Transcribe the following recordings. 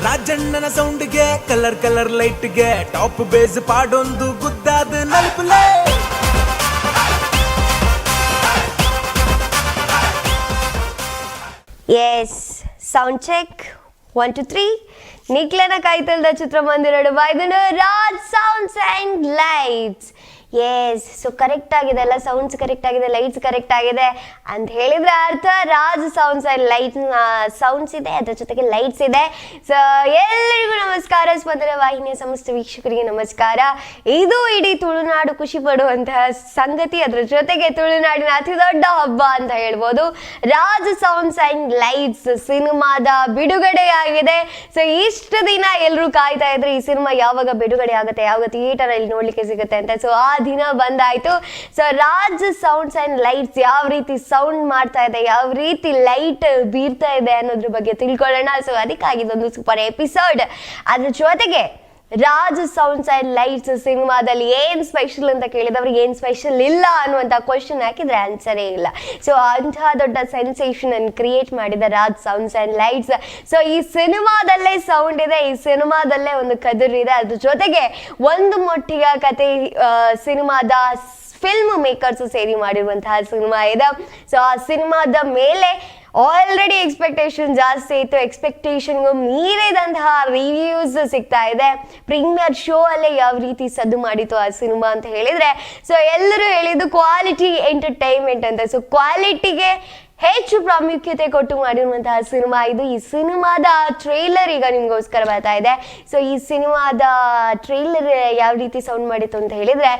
ರಾಜಣ್ಣನ ಸೌಂಡ್ಗೆ colour colour ಲೈಟ್ಗೆ top bass ಪಾಡೊಂದು ಗುದ್ದಾದ ನಲ್ಪುಲೆ. Yes, sound check 1 2 3. ನಿಕ್ಲನ ಕೈತಲ್ದ ಚಿತ್ರಮಂದಿರಡು ಬೈದನು Raj sounds and lights. Yes, so correct ಆಗಿದೆ ಅಲ್ಲ? ಸೌಂಡ್ಸ್ ಕರೆಕ್ಟ್ ಆಗಿದೆ, ಲೈಟ್ಸ್ ಕರೆಕ್ಟ್ ಆಗಿದೆ ಅಂತ ಹೇಳಿದ್ರೆ ಅರ್ಥ Raj sounds and light sounds ಇದೆ, ಅದರ ಜೊತೆಗೆ ಲೈಟ್ಸ್ ಇದೆ. ಸೊ ಎಲ್ಲರಿಗೂ ನಮಸ್ಕಾರ, ಸ್ಪಂದನ ವಾಹಿನಿಯ ಸಮಸ್ತ ವೀಕ್ಷಕರಿಗೆ ನಮಸ್ಕಾರ. ಇದು ಇಡೀ ತುಳುನಾಡು ಖುಷಿ ಪಡುವಂತಹ ಸಂಗತಿ, ಅದರ ಜೊತೆಗೆ ತುಳುನಾಡಿನ ಅತಿ ದೊಡ್ಡ ಹಬ್ಬ ಅಂತ ಹೇಳ್ಬೋದು. ರಾಜ್ ಸೌಂಡ್ಸ್ ಅಂಡ್ ಲೈಟ್ಸ್ ಸಿನಿಮಾದ ಬಿಡುಗಡೆಯಾಗಿದೆ. ಸೊ ಇಷ್ಟು ದಿನ ಎಲ್ಲರೂ ಕಾಯ್ತಾ ಇದ್ರೆ ಈ ಸಿನಿಮಾ ಯಾವಾಗ ಬಿಡುಗಡೆ ಆಗುತ್ತೆ, ಯಾವಾಗ ಥಿಯೇಟರ್ ಅಲ್ಲಿ ನೋಡ್ಲಿಕ್ಕೆ ಸಿಗುತ್ತೆ ಅಂತ. ಸೊ ಆ ದಿನ ಬಂದಾಯ್ತು. So Raj sounds and lights ಯಾವ ರೀತಿ ಸೌಂಡ್ ಮಾಡ್ತಾ ಇದೆ, ಯಾವ ರೀತಿ ಲೈಟ್ ಬೀರ್ತಾ ಇದೆ ಅನ್ನೋದ್ರ ಬಗ್ಗೆ ತಿಳ್ಕೊಳ್ಳೋಣ. ಸೊ ಅದಕ್ಕಾಗಿ ಇದೊಂದು ಸೂಪರ್ ಎಪಿಸೋಡ್. ಅದ್ರ ಜೊತೆಗೆ ರಾಜ್ ಸೌಂಡ್ಸ್ ಅಂಡ್ ಲೈಟ್ಸ್ ಸಿನಿಮಾದಲ್ಲಿ ಏನ್ ಸ್ಪೆಷಲ್ ಅಂತ ಕೇಳಿದವ್ರಿಗೆ ಏನ್ ಸ್ಪೆಷಲ್ ಇಲ್ಲ ಅನ್ನುವಂಥ ಕ್ವಶನ್ ಹಾಕಿದ್ರೆ ಆನ್ಸರೇ ಇಲ್ಲ. ಸೊ ಅಂತಹ ದೊಡ್ಡ ಸೆನ್ಸೇಷನ್ ಅನ್ನು ಕ್ರಿಯೇಟ್ ಮಾಡಿದ Raj sounds and lights. So ಈ ಸಿನಿಮಾದಲ್ಲೇ ಸೌಂಡ್ ಇದೆ, ಈ ಸಿನಿಮಾದಲ್ಲೇ ಒಂದು ಕದುರು ಇದೆ. ಅದ್ರ ಜೊತೆಗೆ ಒಂದು ಮೊಟ್ಟಿಯ ಕತೆ ಸಿನಿಮಾದ ಫಿಲ್ಮ್ ಮೇಕರ್ಸ್ ಸೇರಿ ಮಾಡಿರುವಂತಹ ಸಿನಿಮಾ ಇದೆ. ಸೊ ಆ ಸಿನಿಮಾದ ಮೇಲೆ ಆಲ್ರೆಡಿ ಎಕ್ಸ್ಪೆಕ್ಟೇಷನ್ ಜಾಸ್ತಿ ಇತ್ತು, ಎಕ್ಸ್ಪೆಕ್ಟೇಷನ್ಗೂ ಮೀರಿದಂತಹ ರಿವ್ಯೂಸ್ ಸಿಗ್ತಾ ಇದೆ. ಪ್ರೀಮಿಯರ್ ಶೋ ಅಲ್ಲೇ ಯಾವ ರೀತಿ ಸದ್ದು ಮಾಡಿತ್ತು ಆ ಸಿನಿಮಾ ಅಂತ ಹೇಳಿದ್ರೆ, ಸೊ ಎಲ್ಲರೂ ಹೇಳಿದ್ದು ಕ್ವಾಲಿಟಿ ಎಂಟರ್ಟೈನ್ಮೆಂಟ್ ಅಂತ. ಸೊ ಕ್ವಾಲಿಟಿಗೆ ಹೆಚ್ಚು ಪ್ರಾಮುಖ್ಯತೆ ಕೊಟ್ಟು ಮಾಡಿರುವಂತಹ ಸಿನಿಮಾ ಇದು. ಈ ಸಿನಿಮಾದ ಟ್ರೈಲರ್ ಈಗ ನಿಮಗೋಸ್ಕರ ಬರ್ತಾ ಇದೆ. ಸೊ ಈ ಸಿನಿಮಾದ ಟ್ರೈಲರ್ ಯಾವ ರೀತಿ ಸೌಂಡ್ ಮಾಡಿತ್ತು ಅಂತ ಹೇಳಿದ್ರೆ,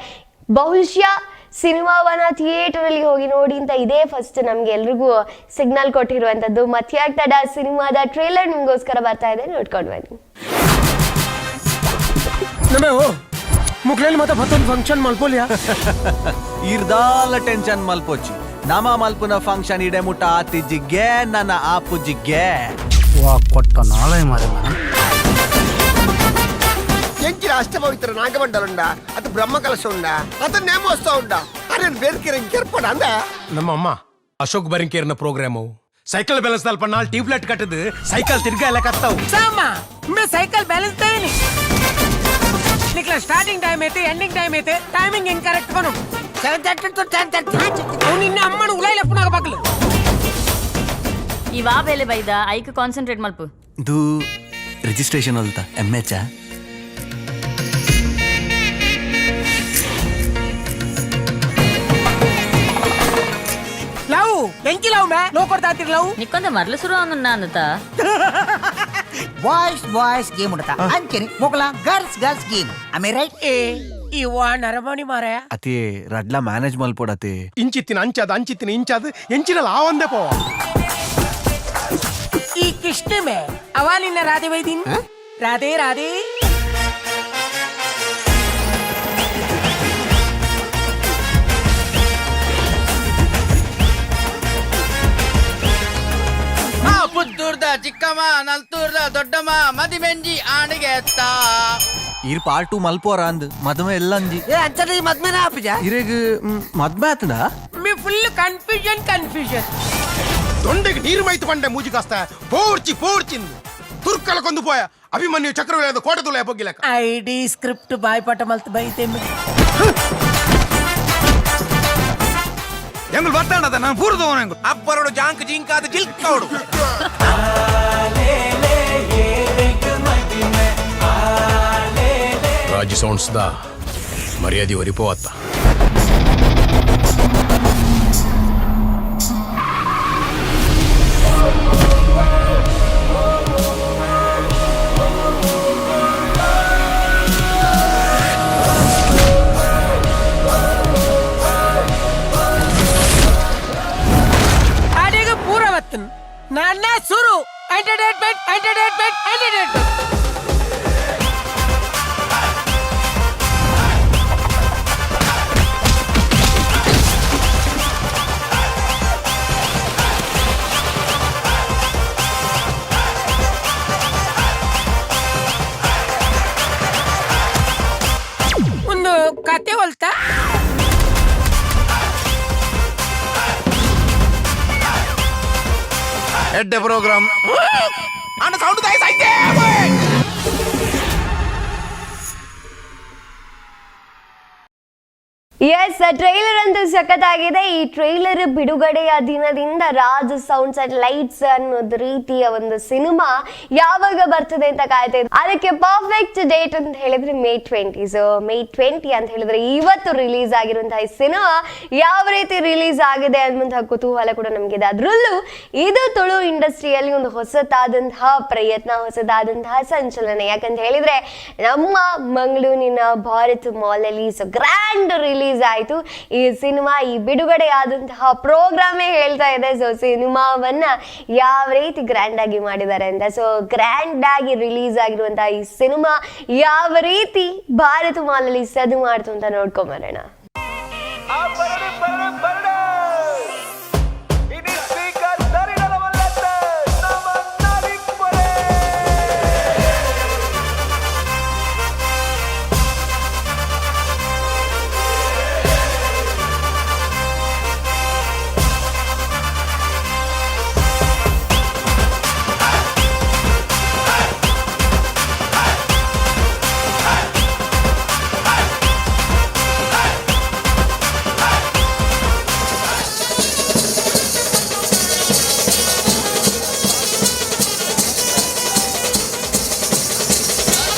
ಬಹುಶಃ ಸಿನಿಮಾವನ್ನ ಥಿಯೇಟರ್ ಅಲ್ಲಿ ಹೋಗಿ ನೋಡಿ ಅಂತ ಇದೇ ಫಸ್ಟ್ ನಮ್ಗೆ ಎಲ್ರಿಗೂ ಸಿಗ್ನಲ್ ಕೊಟ್ಟಿರುವಂತದ್ದು. ಮತ್ತೆ ತಡ, ಸಿನಿಮಾದ ಟ್ರೈಲರ್ ನಿಮ್ಗೋಸ್ಕರ ಬರ್ತಾ ಇದೆ, ನೋಡ್ಕೊಂಡು ಬನ್ನಿ. ನಮೆ ಮುಕ್ಲೇಲಿ ಮತ್ತೆ ಮತ್ತೊಂದು ಫಂಕ್ಷನ್ ಮಲ್ಪೋಲಿಯಾ? ಇರ್ದಾಲ ಟೆನ್ಷನ್ ಮಲ್ಪೊಚ್ಚಿ, ನಮ ಮಲ್ಪುನ ಫಂಕ್ಷನ್ ಇಡೆ ಮುಟ್ಟ ಆತಿ ಜಿಗ್ಗೆ ನನ್ನ ಆಪು ಜಿಗ್ಗೆ. ವಾ ಕೊಟ್ಟ ನಾಳೆ ಮಾರೆ. ಎಂಚಿನ ಅಷ್ಟಪವಿತ್ರ ನಾಗಮಂಡಲ ಉಂಡ, ಅದು ಬ್ರಹ್ಮ ಕಲಶ ಉಂಡ, ಅದು ನೇಮೋತ್ಸವ ಉಂಡ, ಅರೆ ಬೇರ್ಕಿರ ಕೆರ್ಪಡ ಅಂದ. ನಮ್ಮ ಅಮ್ಮ ಅಶೋಕ್ ಬರಿಂಕೇರ್ನ ಪ್ರೋಗ್ರಾಮು ಸೈಕಲ್ ಬ್ಯಾಲೆನ್ಸ್ ಅಲ್ಪ ನಾಲ್ ಟ್ಯೂಬ್ಲೈಟ್ ಕಟ್ಟದು ಸೈಕಲ್ ತಿರ್ಗಾ ಎಲ್ಲ ಕತ್ತಾವು. ಸಾಮ ಮೇ ಸೈಕಲ್ ಬ್ಯಾಲೆನ್ಸ್ ತೇನಿ ನಿಕ್ಲ. ಸ್ಟಾರ್ಟಿಂಗ್ ಟೈಮ್ ಐತೆ, ಎಂಡಿಂಗ್ ಟೈಮ್ ಐತೆ, ಟೈಮಿಂಗ್ ಹೆಂಗ್ ಕರೆಕ್ಟ್ ಬನು? 7:30 to 10:30. ಅವ್ನು ನಿನ್ನ ಅಮ್ಮನ ಉಲಾಯಿಲ ಪುನಾಗ ಬಗ್ಲು. ಈ ವಾ ಬೇಲೆ ಬೈದ ಐಕ್ ಕಾನ್ಸಂಟ್ರೇಟ್ ಮಲ್ಪು. ಇದು ರಿಜಿಸ್ಟ್ರೇಷನ್ ಅಲ್ತ ಎಮ್ ಎಚ್. ಲವ್ ಬೆಂಕಿ ಲವ್ ಮೇ ಲೋ ಕೊಡ್ತಾ ಲವ್. ನಿಕ್ಕೊಂದ ಮರ್ಲು ಶುರು ಅವನು ಅನ್ನತ. ಬಾಯ್ಸ್ ಬಾಯ್ಸ್ ಗೇಮ್ ಉಂಡತ ಅಂಚನೆ ಮೊಗಲ ಗರ್ಲ್ಸ್ ಗರ್ಲ್ಸ್ ಗೇಮ್ ಆಮೆ ರೈಟ್? ಏ ಇವ ನರಮಣಿ ಮಾರಾಯ. ಅತಿ ರಡ್ಲ ಮ್ಯಾನೇಜ್ ಮಲ್ಪೊಡತಿ. ಇಂಚಿತ್ತಿನ ಅಂಚಾದ ಅಂಚಿತ್ತಿನ ಇಂಚಾದ ಎಂಚಿನಲ್ಲ ಆ ಒಂದೇ ಪೋ. ಈ ಕೃಷ್ಣ ಮೇ ಅವ ನಿನ್ನ ರಾಧೆ ಬೈದಿನ್ ರಾಧೆ ರಾಧೆ. ಪುತ್ತೂರ್ದ ಚಿಕ್ಕಮ್ಮ ನಲ್ತೂರ್ದ ದೊಡ್ಡಮ್ಮ ಮದಿಮೆಂಜಿ ಆಣಿಗೆ ಎತ್ತ. ಇರ್ ಪಾರ್ಟ್ ಟು ಮಲ್ಪೋರ ಅಂದ್ ಮದ್ಮೆ ಎಲ್ಲ ಅಂಜಿ. ಏ ಅಂಚನೆ ಈ ಮದ್ಮೆನ ಆಪಿಜ. ಇರೇಗ್ ಮದ್ಮೆ ಆತದ. ಮೇ ಫುಲ್ ಕನ್ಫ್ಯೂಷನ್ ಕನ್ಫ್ಯೂಷನ್. ದೊಂಡೆಗೆ ನೀರು ಮೈತು ಪಂಡೆ ಮೂಜಿ ಕಾಸ್ತ ಪೋರ್ಚಿ ಪೋರ್ಚಿಂದು ತುರ್ಕಲ ಕೊಂದು ಪೋಯ ಅಭಿಮನ್ಯು ಚಕ್ರವ್ಯೂಹದ ಕೋಟದುಲ ಬೊಗ್ಗಿಲಕ. I D script ಬಾಯ್ ಪಾಠ ಮಲ್ತ್ ಬೈತೆ. ಎಂಗುಲ್ ಬರ್ತಾಣದ ನಾನು ಪೂರ್ದವನ ಎಂಗುಲ್ ಅಪ್ಪರಡು ಜಾಂಕ್ ಜಿಂಕಾದ ಜಿಲ್ಕೌಡು. ರಾಜ್ ಸೌಂಡ್ಸ್ the ಮರ್ಯಾದೆ ಒರಿಪೋವತ್ತ. ಅಡಿಗೆ ಪೂರ ಬತ್ತನ್ ನನ್ನ ಸುರು. Entertainment entertainment entertainment. ಒಂದು ಕತೆ ಹೊಲ್ತಾ. ಎಡ್ಡೆ ಪ್ರೋಗ್ರಾಮ್ ಅಣ್ಣ ಸೌಂಡ್ ತಾಯಿ ಸಾಯ್ತೆ. ಎಸ್, ಟ್ರೈಲರ್ ಅಂತೂ ಸಖತ್ತಾಗಿದೆ. ಈ ಟ್ರೈಲರ್ ಬಿಡುಗಡೆಯ ದಿನದಿಂದ ರಾಜ್ ಸೌಂಡ್ಸ್ ಅಂಡ್ ಲೈಟ್ಸ್ ಅನ್ನೋದು ರೀತಿಯ ಒಂದು ಸಿನಿಮಾ ಯಾವಾಗ ಬರ್ತದೆ ಅಂತ ಕಾಯ್ತಾ ಇದ್ದೆ. ಅದಕ್ಕೆ ಪರ್ಫೆಕ್ಟ್ ಡೇಟ್ ಅಂತ ಹೇಳಿದ್ರೆ ಮೇ 20. ಸೊ ಮೇ 20 ಅಂತ ಹೇಳಿದ್ರೆ ಇವತ್ತು ರಿಲೀಸ್ ಆಗಿರುವಂತಹ ಈ ಸಿನಿಮಾ ಯಾವ ರೀತಿ ರಿಲೀಸ್ ಆಗಿದೆ ಅನ್ನುವಂತಹ ಕುತೂಹಲ ಕೂಡ ನಮಗಿದೆ. ಅದರಲ್ಲೂ ಇದು ತುಳು ಇಂಡಸ್ಟ್ರಿಯಲ್ಲಿ ಒಂದು ಹೊಸತಾದಂತಹ ಪ್ರಯತ್ನ, ಹೊಸದಾದಂತಹ ಸಂಚಲನ. ಯಾಕಂತ ಹೇಳಿದ್ರೆ ನಮ್ಮ ಮಂಗಳೂರಿನ ಭಾರತ್ ಮಾಲ್ ಅಲ್ಲಿ ಸೊ ಗ್ರ್ಯಾಂಡ್ ರಿಲೀಸ್ ಆಯ್ತು ಈ ಸಿನಿಮಾ. ಈ ಬಿಡುಗಡೆ ಆದಂತಹ ಪ್ರೋಗ್ರಾಮೇ ಹೇಳ್ತಾ ಇದೆ ಸೊ ಸಿನಿಮಾವನ್ನ ಯಾವ ರೀತಿ ಗ್ರ್ಯಾಂಡ್ ಆಗಿ ಮಾಡಿದ್ದಾರೆ ಅಂತ. ಸೊ ಗ್ರ್ಯಾಂಡ್ ಆಗಿ ರಿಲೀಸ್ ಆಗಿರುವಂತಹ ಈ ಸಿನಿಮಾ ಯಾವ ರೀತಿ ಭಾರತ್ ಮಾಲ್ ಅಲ್ಲಿ ಸದ್ದು ಮಾಡ್ತು ಅಂತ ನೋಡ್ಕೊಂಬರೋಣ.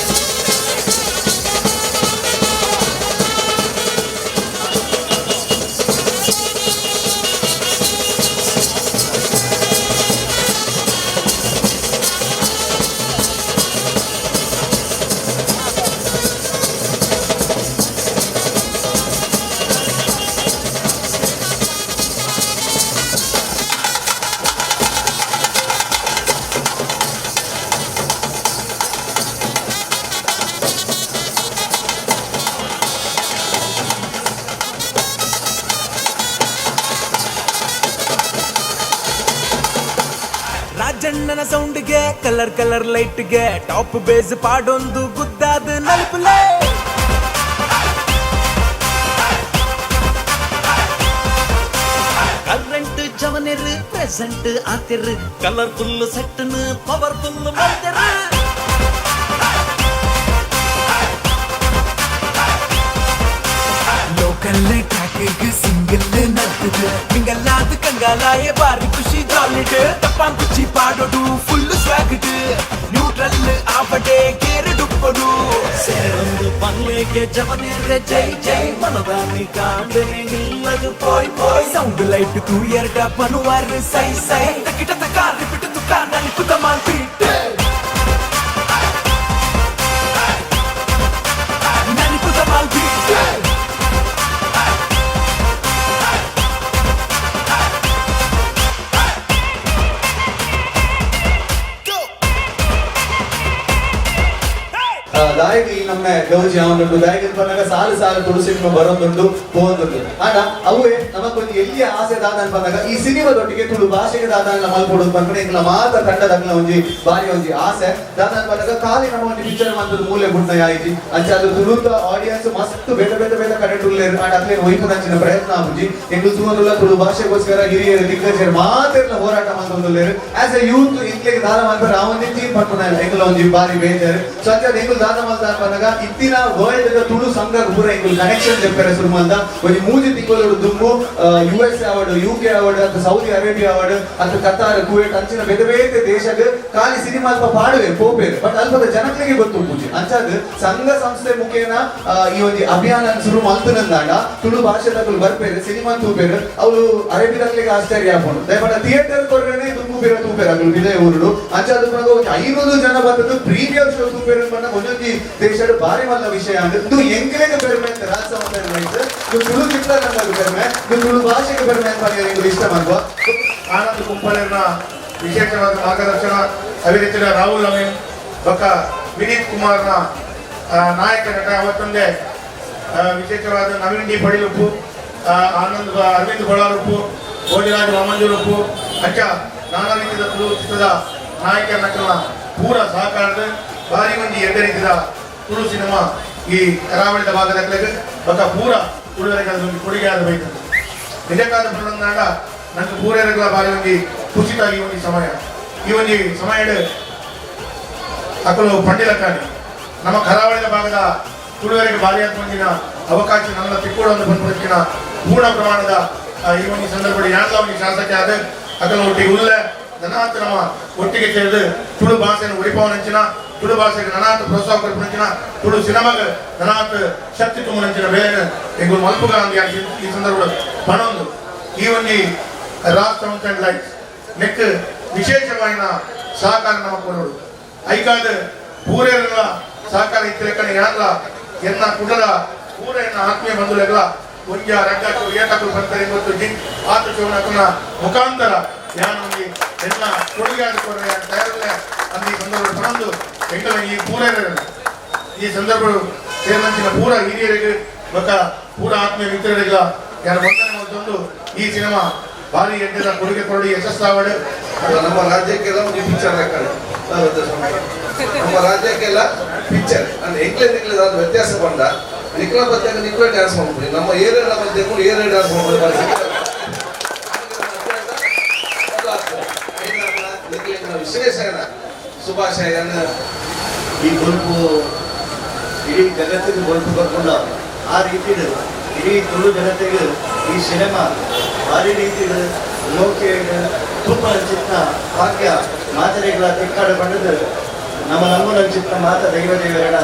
ರಾಜಣ್ಣನ ಸೌಂಡ್ಗೆ ಕಲರ್ ಕಲರ್ ಲೈಟ್ಗೆ ಟಾಪ್ ಬೇಸ್ ಪಾಡೊಂದು ಗುದ್ದಾದ ನಲ್ಪುಲೆ. ಕರೆಂಟ್ ಜವನೆರು ಪ್ರೆಸೆಂಟ್ ಆತಿರು ಕಲರ್ಫುಲ್ ಸೆಟ್ನು ಪವರ್ಫುಲ್ ಮಲ್ತೆರು. ಲೋಕಲ್ ಟ್ರ್ಯಾಕ್ಗೆ ಸಿಂಗಲ್ ನಲ್ತದು ಮಿಂಗಲ್ಲಾದ ಕಂಗಾಲಾಯ ಬಾರಿ ಖುಷಿ ಜಾಲಿಡ್ ತಪ್ಪಾಂಕುಚಿ ಪಾಡೋಡು ಫುಲ್ ಸ್ವಾಗಡ್ ನ್ಯೂಟ್ರಲ್ ಆವಡೆ ಕೇರಡುಪ್ಪಡು. ಸೇರೊಂದು ಪಲ್ಲೆಗೆ ಜವನೆರೆ ಜೈ ಜೈ ಮನದಾನಿ ಕಾಂಡನೆ ನಿಲ್ಲದು ಪೋಯ್ ಪೋಯ್. ಸೌಂಡ್ ಲೈಟ್ ತೂಯರ್ಡ ಪನುವಾರ್ ಸೈ ಸೈ ತಕಿಟ ತಕ ರಿಪಿಟ್ ತುಕ ನಲಿಪು ತಮಾನ್ ಪೀಟ್ ನಲಿಪು ತಮಾನ್ ಪೀಟ್. ದಾಯಕ ಈ ನಮ್ಮ ಗೌಜಿ ಅವನುಂಟು ದಾಯಕ ಪನ್ನಗ ಸಾಲು ಸಾಲು ತುಳು ಸಿನಿಮಾ ಬರೋದುಂಟು ಪೋವೊಂದುಂಟು. ಆಂಡ ಅವುವೆ ನಮಕೊಂಜಿ ಎಲ್ಲಿಯ ಆಸೆ ದಾದ ಪನ್ನಗ ಈ ಸಿನಿಮಾದೊಟ್ಟಿಗೆ ತುಳು ಭಾಷೆಗೆ ದಾದ ಮಲ್ಪೊಡು ಪನ್ಪುನ ಎಂಕ್ಲ ಮಾತ ತಂಡದಕ್ಲ ಒಂಜಿ ಬಾರಿ ಒಂಜಿ ಆಸೆ. ದಾದ ಪನ್ನಗ ಖಾಲಿ ನಮ್ಮ ಒಂಜಿ ಪಿಕ್ಚರ್ ಮಂತುದು ಮೂಲೆ ಬುಡ್ನ ಯಾಯಿಜಿ. ಅಂಚ ಅದು ತುಳುತ ಆಡಿಯನ್ಸ್ ಮಸ್ತ್ ಬೇತೆ ಬೇತೆ ಬೇತೆ ಕಡೆಟ್ ಉಲ್ಲೆರ್. ಆಂಡ ಅಕ್ಲೆನ್ ಒಯ್ಪುನಂಚಿನ ಪ್ರಯತ್ನ ಆಪುಜಿ. ಎಂಕುಲು ತೂವೊಂದುಲ್ಲ ತುಳು ಭಾಷೆಗೋಸ್ಕರ ಹಿರಿಯರು ದಿಗ್ಗಜರು ಮಾತೆರ್ಲ ಹೋರಾಟ ಮಂತೊಂದುಲ್ಲೆರ್. ಆಸ್ ಎ ಯೂತ್ ಇಂಕ್ಲೆಗ್ ದಾದ ಮಲ್ಪೆರೆ ಆವೊಂದಿಜ್ಜಿ ಪನ್ಪುನ ಎಂಕುಲ ಒಂಜಿ ಬಾರಿ ಬೇಜಾರ್. ಸೊ ಅಂಚಾದ್ ಎಂಕುಲು ದಾದ ಮಲ್ತ ಪನ್ನಗ ಇತ್ತಿನ ವರ್ಲ್ಡ್ ತುಳು ಸಂಘ ಪೂರ ಎಂಕುಲು ಕನೆಕ್ಷನ್ ದೆಪ್ಪೆರೆ ಸುರು ಮಲ್ದ. ಒಂಜಿ ಮೂಜಿ ತಿಂಗಳು ದುಂಬು ಯುಎಸ್ ಆವಡ್, ಯುಕೆ ಆವಡ್, ಅತ್ತ ಸೌದಿ ಅರೇಬಿಯಾ ಆವಡ್, ಅತ್ತ ಕತಾರ್, ಕುವೇಟ್ ಅಂಚಿನ ಬೇತೆ ಬೇತೆ ದೇಶಗ್ ಖಾಲಿ ಸಿನಿಮಾ ಅಲ್ಪ ಪಾಡುವೆ ಪೋಪೇರು, ಬಟ್ ಅಲ್ಪದ ಜನಕ್ಲೆಗೆ ಗೊತ್ತು ಪೂಜೆ. ಅಂಚಾದ್ ಸಂಘ ಸಂಸ್ಥೆ ಮುಖೇನ ಈ ಒಂಜಿ ಅಭಿಯಾನ ಶುರು ಮಲ್ತನಂದಾಂಡ ತುಳು ಭಾಷೆದಕುಲು ಬರ್ಪೇರು, ಸಿನಿಮಾ ತೂಪೇರು. ಅವ್ರು ಅರೇಬಿದಕ್ಲೆಗೆ ಆಶ್ಚರ್ಯ ಆಪುಂಡು. ದಯಮಾಡ ಥಿಯೇಟರ್ ಕೊರ್ರೆನೆ ದುಂಬು ಬೇರೆ ತೂಪೇರು ಅಕುಲು ಬಿದೆ ಊರುಡು. ಅಂಚಾದ್ ಒಂಜಿ 500 ಜನ ಬತ್ತದು ಪ್ರೀಮಿಯರ್ ಶೋ ತೂಪೇರು ಪಂಡ ಒಂಜೊಂಜಿ ದೇಶಡ್ ಬಾರಿ ಮಲ್ಲ ವಿಷಯ ಅಂದ್. ಇದು ಎಂಕ್ಲೆಗ್ ಪೆರ್ಮೆ ಅಂತ ರಾಜ್ ಸೌಂಡ್ ರೈಟ್, ಇದು ತುಳು ಚಿತ್ರರಂಗದ ಪೆರ್ಮೆ, ಇದು ತುಳು ಭಾಷೆಗೆ ಪೆರ್ಮೆ ಅಂತ ಎಂಕುಲು ಇಷ್ಟ ಮಲ್ಪುವ. ಆನಂದ್ ಕುಂಪಳೆರ್ನ ವಿಶೇಷವಾದ ಮಾರ್ಗದರ್ಶನ ಅಭಿರೇಚಿನ ರಾಹುಲ್ ಅಮೀನ್ ಬೊಕ್ಕ ವಿನೀತ್ ಕುಮಾರ್ನ ನಾಯಕ ನಟ ಅವತ್ತೊಂದೇ ವಿಶೇಷವಾದ ನವೀನ್ ಡಿ ಪಡಿಲುಪ್ಪು, ಆನಂದ್ ಅರವಿಂದ್ ಗೋಳಾರುಪ್ಪು, ಭೋಜರಾಜ್ ವಾಮಂಜೂರುಪ್ಪು, ಅಂಚ ನಾನಾ ರೀತಿಯ ತುಳು ಚಿತ್ರದ ನಾಯಕ ನಟನ ಪೂರ ಸಹಕಾರದ ಭಾರಿ ಒಂಜಿ ಎಡ್ಡೆ ರೀತಿಯ ತುಳು ಸಿನಿಮಾ ಈ ಕರಾವಳಿದ ಭಾಗದ ಬೊಕ್ಕ ಪೂರ ತುಳುವರೆಗೆ ಒಂದು ಕೊಡುಗೆ ಆಗಬೇಕು. ನಿಜಕ್ಕಾದ ಬಣ್ಣನಾಡ ನಂಗೆ ಪೂರೆರಗಳ ಬಾರಿ ಒಂಜಿ ಖುಷಿತ ಈ ಒಂದು ಸಮಯ, ಈ ಒಂದು ಸಮಯ ಅಕಲು ಪಂಡಿಲಕ್ಕಾನಿ ನಮ್ಮ ಕರಾವಳಿದ ಭಾಗದ ತುಳುವರೆಗೆ ಭಾರಿ ಒಂದಿನ ಅವಕಾಶ ನನ್ನ ತಿಕ್ಕೋಡು ಬಂದ್ಬಿಟ್ಟಿನ ಪೂರ್ಣ ಪ್ರಮಾಣದ ಈ ಒಂದು ಸಂದರ್ಭದಲ್ಲಿ ಯಾನ್ಲ ಒಂದು ಶಾಸಕ ಆದ ಅಕಲ ಒಟ್ಟಿಗೆ ಉಲ್ಲ ನನಾತ್ ನಮ್ಮ ಒಟ್ಟಿಗೆ ಸೇರಿದು ತುಳು ಭಾಷೆಯನ್ನು ಉಳಿಪವನಂಚಿನ, ತುಳು ಭಾಷೆಗೆ ನನಾತ್ ಪ್ರೋತ್ಸಾಹ ಕೊಡ್ಪನಂಚಿನ, ತುಳು ಸಿನಿಮಾಗ ನನಾತ್ ಶಕ್ತಿ ತುಂಬುನಂಚಿನ ಬೇರೆ ಎಂಗುಲು ಮಲ್ಪುಗ ಈ ಸಂದರ್ಭ ಪಣೊಂದು ಈ ಒಂದು ರಾಜ್ ಸೌಂಡ್ಸ್ ಅಂಡ್ ಲೈಟ್ಸ್ ನೆಕ್ ವಿಶೇಷವಾಯಿನ ಸಹಕಾರ ನಮ್ಮ ಕೊಡೋಡು ಐಕಾದ ಪೂರೆಲ್ಲ ಸಹಕಾರ ಇತ್ತಿಲೆಕ್ಕನೆ ಯಾನ್ಲ ಎನ್ನ ಕುಡಲ ಪೂರ ಎನ್ನ ಆತ್ಮೀಯ ಬಂಧುಲೆಗಳ ಒಂಜ ರಡ್ಡ ಏಟಕುಲು ಬರ್ತಾರೆ ಗೊತ್ತು ಜಿ ಆತ ಚೋಣಕುನ ಮುಖಾಂತರ ಯಾನೊಂಜಿ ಎನ್ನ ಕೊಡುಗೆ ಆದ ಕೊಡ್ರೆ ತಯಾರಲ್ಲ ಅಂದ ಈ ಸಂದರ್ಭ ಪಣೊಂದು ಎಂಕಲ ಈ ಪೂರ ಈ ಸಂದರ್ಭ ಸೇರಿದಂಚಿನ ಪೂರ ಹಿರಿಯರಿಗೆ ಬೊಕ್ಕ ಪೂರ ಆತ್ಮೀಯ ಮಿತ್ರರಿಗೆಲ್ಲ ಯಾರು ವಂದನೆ ಮಲ್ತೊಂದು ಈ ಸಿನಿಮಾ ಭಾರಿ ಎಡ್ಡೆದ ಕೊಡುಗೆ ಕೊರಡಿ ಯಶಸ್ಸಾವಡು. ನಮ್ಮ ರಾಜ್ಯಕ್ಕೆಲ್ಲ ಒಂದು ಪಿಕ್ಚರ್ ಹಾಕಣ, ನಮ್ಮ ರಾಜ್ಯಕ್ಕೆಲ್ಲ ಪಿಕ್ಚರ್ ಅಂದ್ರೆ ಎಂಕ್ಲೆ ನಿಕ್ಲೆ ಅದು ವ್ಯತ್ಯಾಸ ಬಂದ ನಿಕ್ಲ ಮಧ್ಯಾಗ ನಿಕ್ಲ ಡ್ಯಾನ್ಸ್ ಮಾಡ್ಬಿಡಿ, ನಮ್ಮ ಏರಿಯಾ ಮಧ್ಯ ಏರಿಯಾ ಡ್ಯಾನ್ಸ್ ಮಾಡ್ಬಿಡಿ. ವಿಶೇಷ ಶುಭಾಶಯನ. ಈ ಬೊಲ್ಪು ಇಡೀ ಜಗತ್ತಿಗೆ ಬೊಲ್ಪು ಬರ್ಕೊಂಡ ಆ ರೀತಿ ಇಡೀ ತುಳು ಜನತೆಗೆ ಈ ಸಿನಿಮಾ ಭಾರಿ ರೀತಿ ಲೋಕೆ ತುಂಬ ಅಂಚಿತ್ನ ಭಾಗ್ಯ ಮಾತರೆಗಳ ತಿಕ್ಕಾಡ ಬಂಡದು ನಮ್ಮ ನಂಬುನಂಚಿತ್ನ ಮಾತ ದೈವ ದೇವರ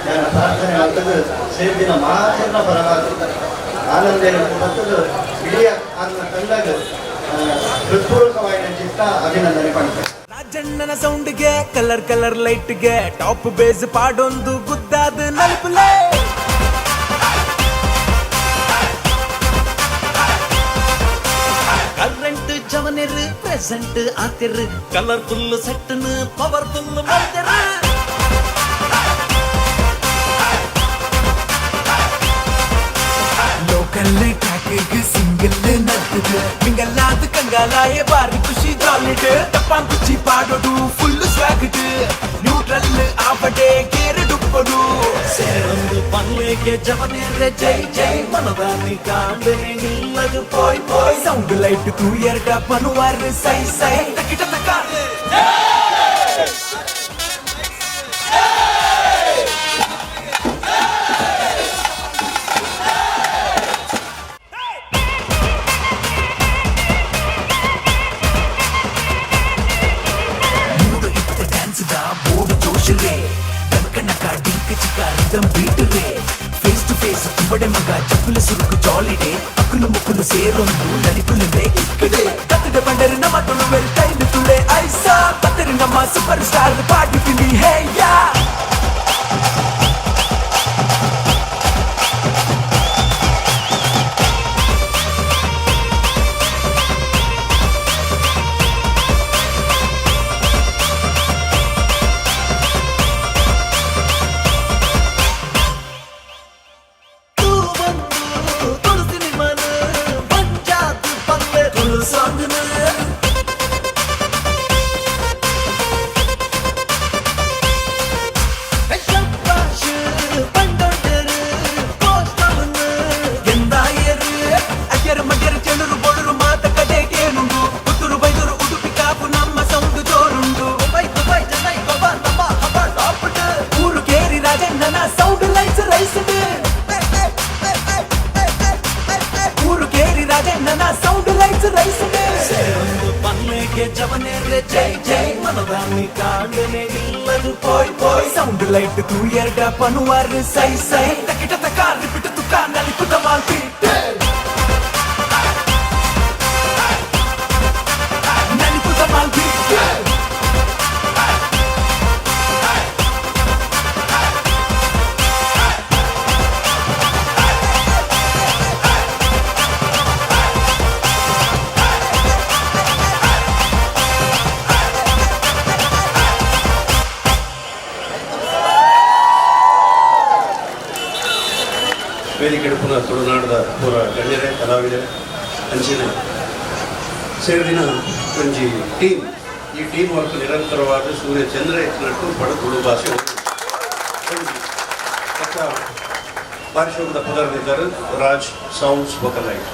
ನಾನು ಪ್ರಾರ್ಥನೆ ಆಗ್ತದೆ. ಸೇರಿದಿನ ಮಾತನ್ನ ಪರಮಾತ್ಮ ಆನಂದ ಬರ್ತದೆ. ಇಡೀ ಅದನ್ನ ತಂದಾಗ ಹೃತ್ಪೂರ್ವಕವಾಗಿ ಚಿತ್ತ ಅಭಿನಂದನೆ ಪಡ್ತೇನೆ. ರಾಜಣ್ಣನ ಸೌಂಡ್ಗೆ ಕಲರ್ ಕಲರ್ ಲೈಟ್ಗೆ ಟಾಪ್ ಬೇಸ್ ಪಾಡೊಂದು ಗುದ್ದಾದ ನಲ್ಪುಲೆ. ಕರೆಂಟ್ ಜವನೆರು ಪ್ರೆಸೆಂಟ್ ಆತಿರು ಕಲರ್ಫುಲ್ ಸೆಟ್ನು ಪವರ್ಫುಲ್ ಮಲ್ದೆರು. ಲೋಕಲ್ ಟ್ರ್ಯಾಕ್ಗೆ ಸಿಂಗಲ್ ನರ್ತದೆ ಮಿಂಗಲ್ಲಾದ ಕಂಗಾಲಾಯ ಬಾರಿ ಖುಷಿ ಜಾಲಿಡ್ ತಪ್ಪಾಂಕುಚಿ ಪಾಡೋಡು ಫುಲ್ ಸ್ವಾಗಟ್ ನ್ಯೂಟ್ರಲ್ ಆವಡೆ ಕೇರಡುಪ್ಪಡು ಸೇರೊಂದು ಪಲ್ಲೆಗೆ ಜವನೆರೆ ಜೈ ಜೈ ಮನದಾನಿ ಕಾಂಡನೆ ನಿಲ್ಲದು ಪೋಯ್ ಪೋಯ್ ಸೌಂಡ್ ಲೈಟ್ ತೂಯರ್ಡ ಪನುವಾರ್ ಸೈ ಸೈ ತಕಿಟ ತಕ. ಮೂಡು ಇತ್ತ ಡ್ಯಾನ್ಸ್ the board ಜೋಶ್ ರೇ ಕನಕನಕ ಡಿಂಕ ಚಿಕ್ಕ ರಿದಮ್ ಬೀಟ್ ರೇ ಫೇಸ್ ಟು ಫೇಸ್ ತುಬಡೆ ಮಗ ಚಪ್ಪುಲ ಸುರುಕು ಜಾಲಿ ಡೇ ಅಕುಲು ಮುಕ್ಕುಲು ಸೇರೊಂದು ನಲಿಪುಲು ಕಿಕ್ಕಡೆ ಕತ್ತಡ ಬಂಡರು ನಮ್ಮ ತುಳುವೆಲ್ ಟೈಲ್ ತುಳೆ ಐಸಾ ಪತ್ತರು ನಮ್ಮ ಸೂಪರ್ ಸ್ಟಾರ್ ಪಾಟಿ ಪಿಲಿ ಹೇ ಯಾ. ಸೌಂಡ್ ಲೈಟ್ ತೂಯರ್ಡ ಪನುವಾರ್ ಸೈ ಸೈ ತಕಿಟ ತಕ ರಿಪಿಟ್ ತುಕ ನಲಿಪುತ ಮಾಲ್ಪೀಟ್ ನಲಿಪುತ ಮಾಲ್ಪೀಟ್. ವೇದಿಕೆ ಪುನಃ ತುಳುನಾಡದ ಪೂರ ಗಣ್ಯರೇ ಕಲಾವಿದರೆ ಅಂಚಿನ ಸೇರಿದಿನ ಒಂಜಿ ಟೀಮ್ ಈ ಟೀಮ್ ವರ್ಕ್ ನಿರಂತರವಾದ ಸೂರ್ಯ ಚಂದ್ರ ಇತ್ತಿನಟ್ಟು ಬಡ ತುಳು ಭಾಷೆ ಪಾರಿಶ್ರಮದ ಪುದರ್ದಿದ್ದಾರೆ ರಾಜ್ ಸೌಂಡ್ಸ್ ಬೊಕಲೈಟ್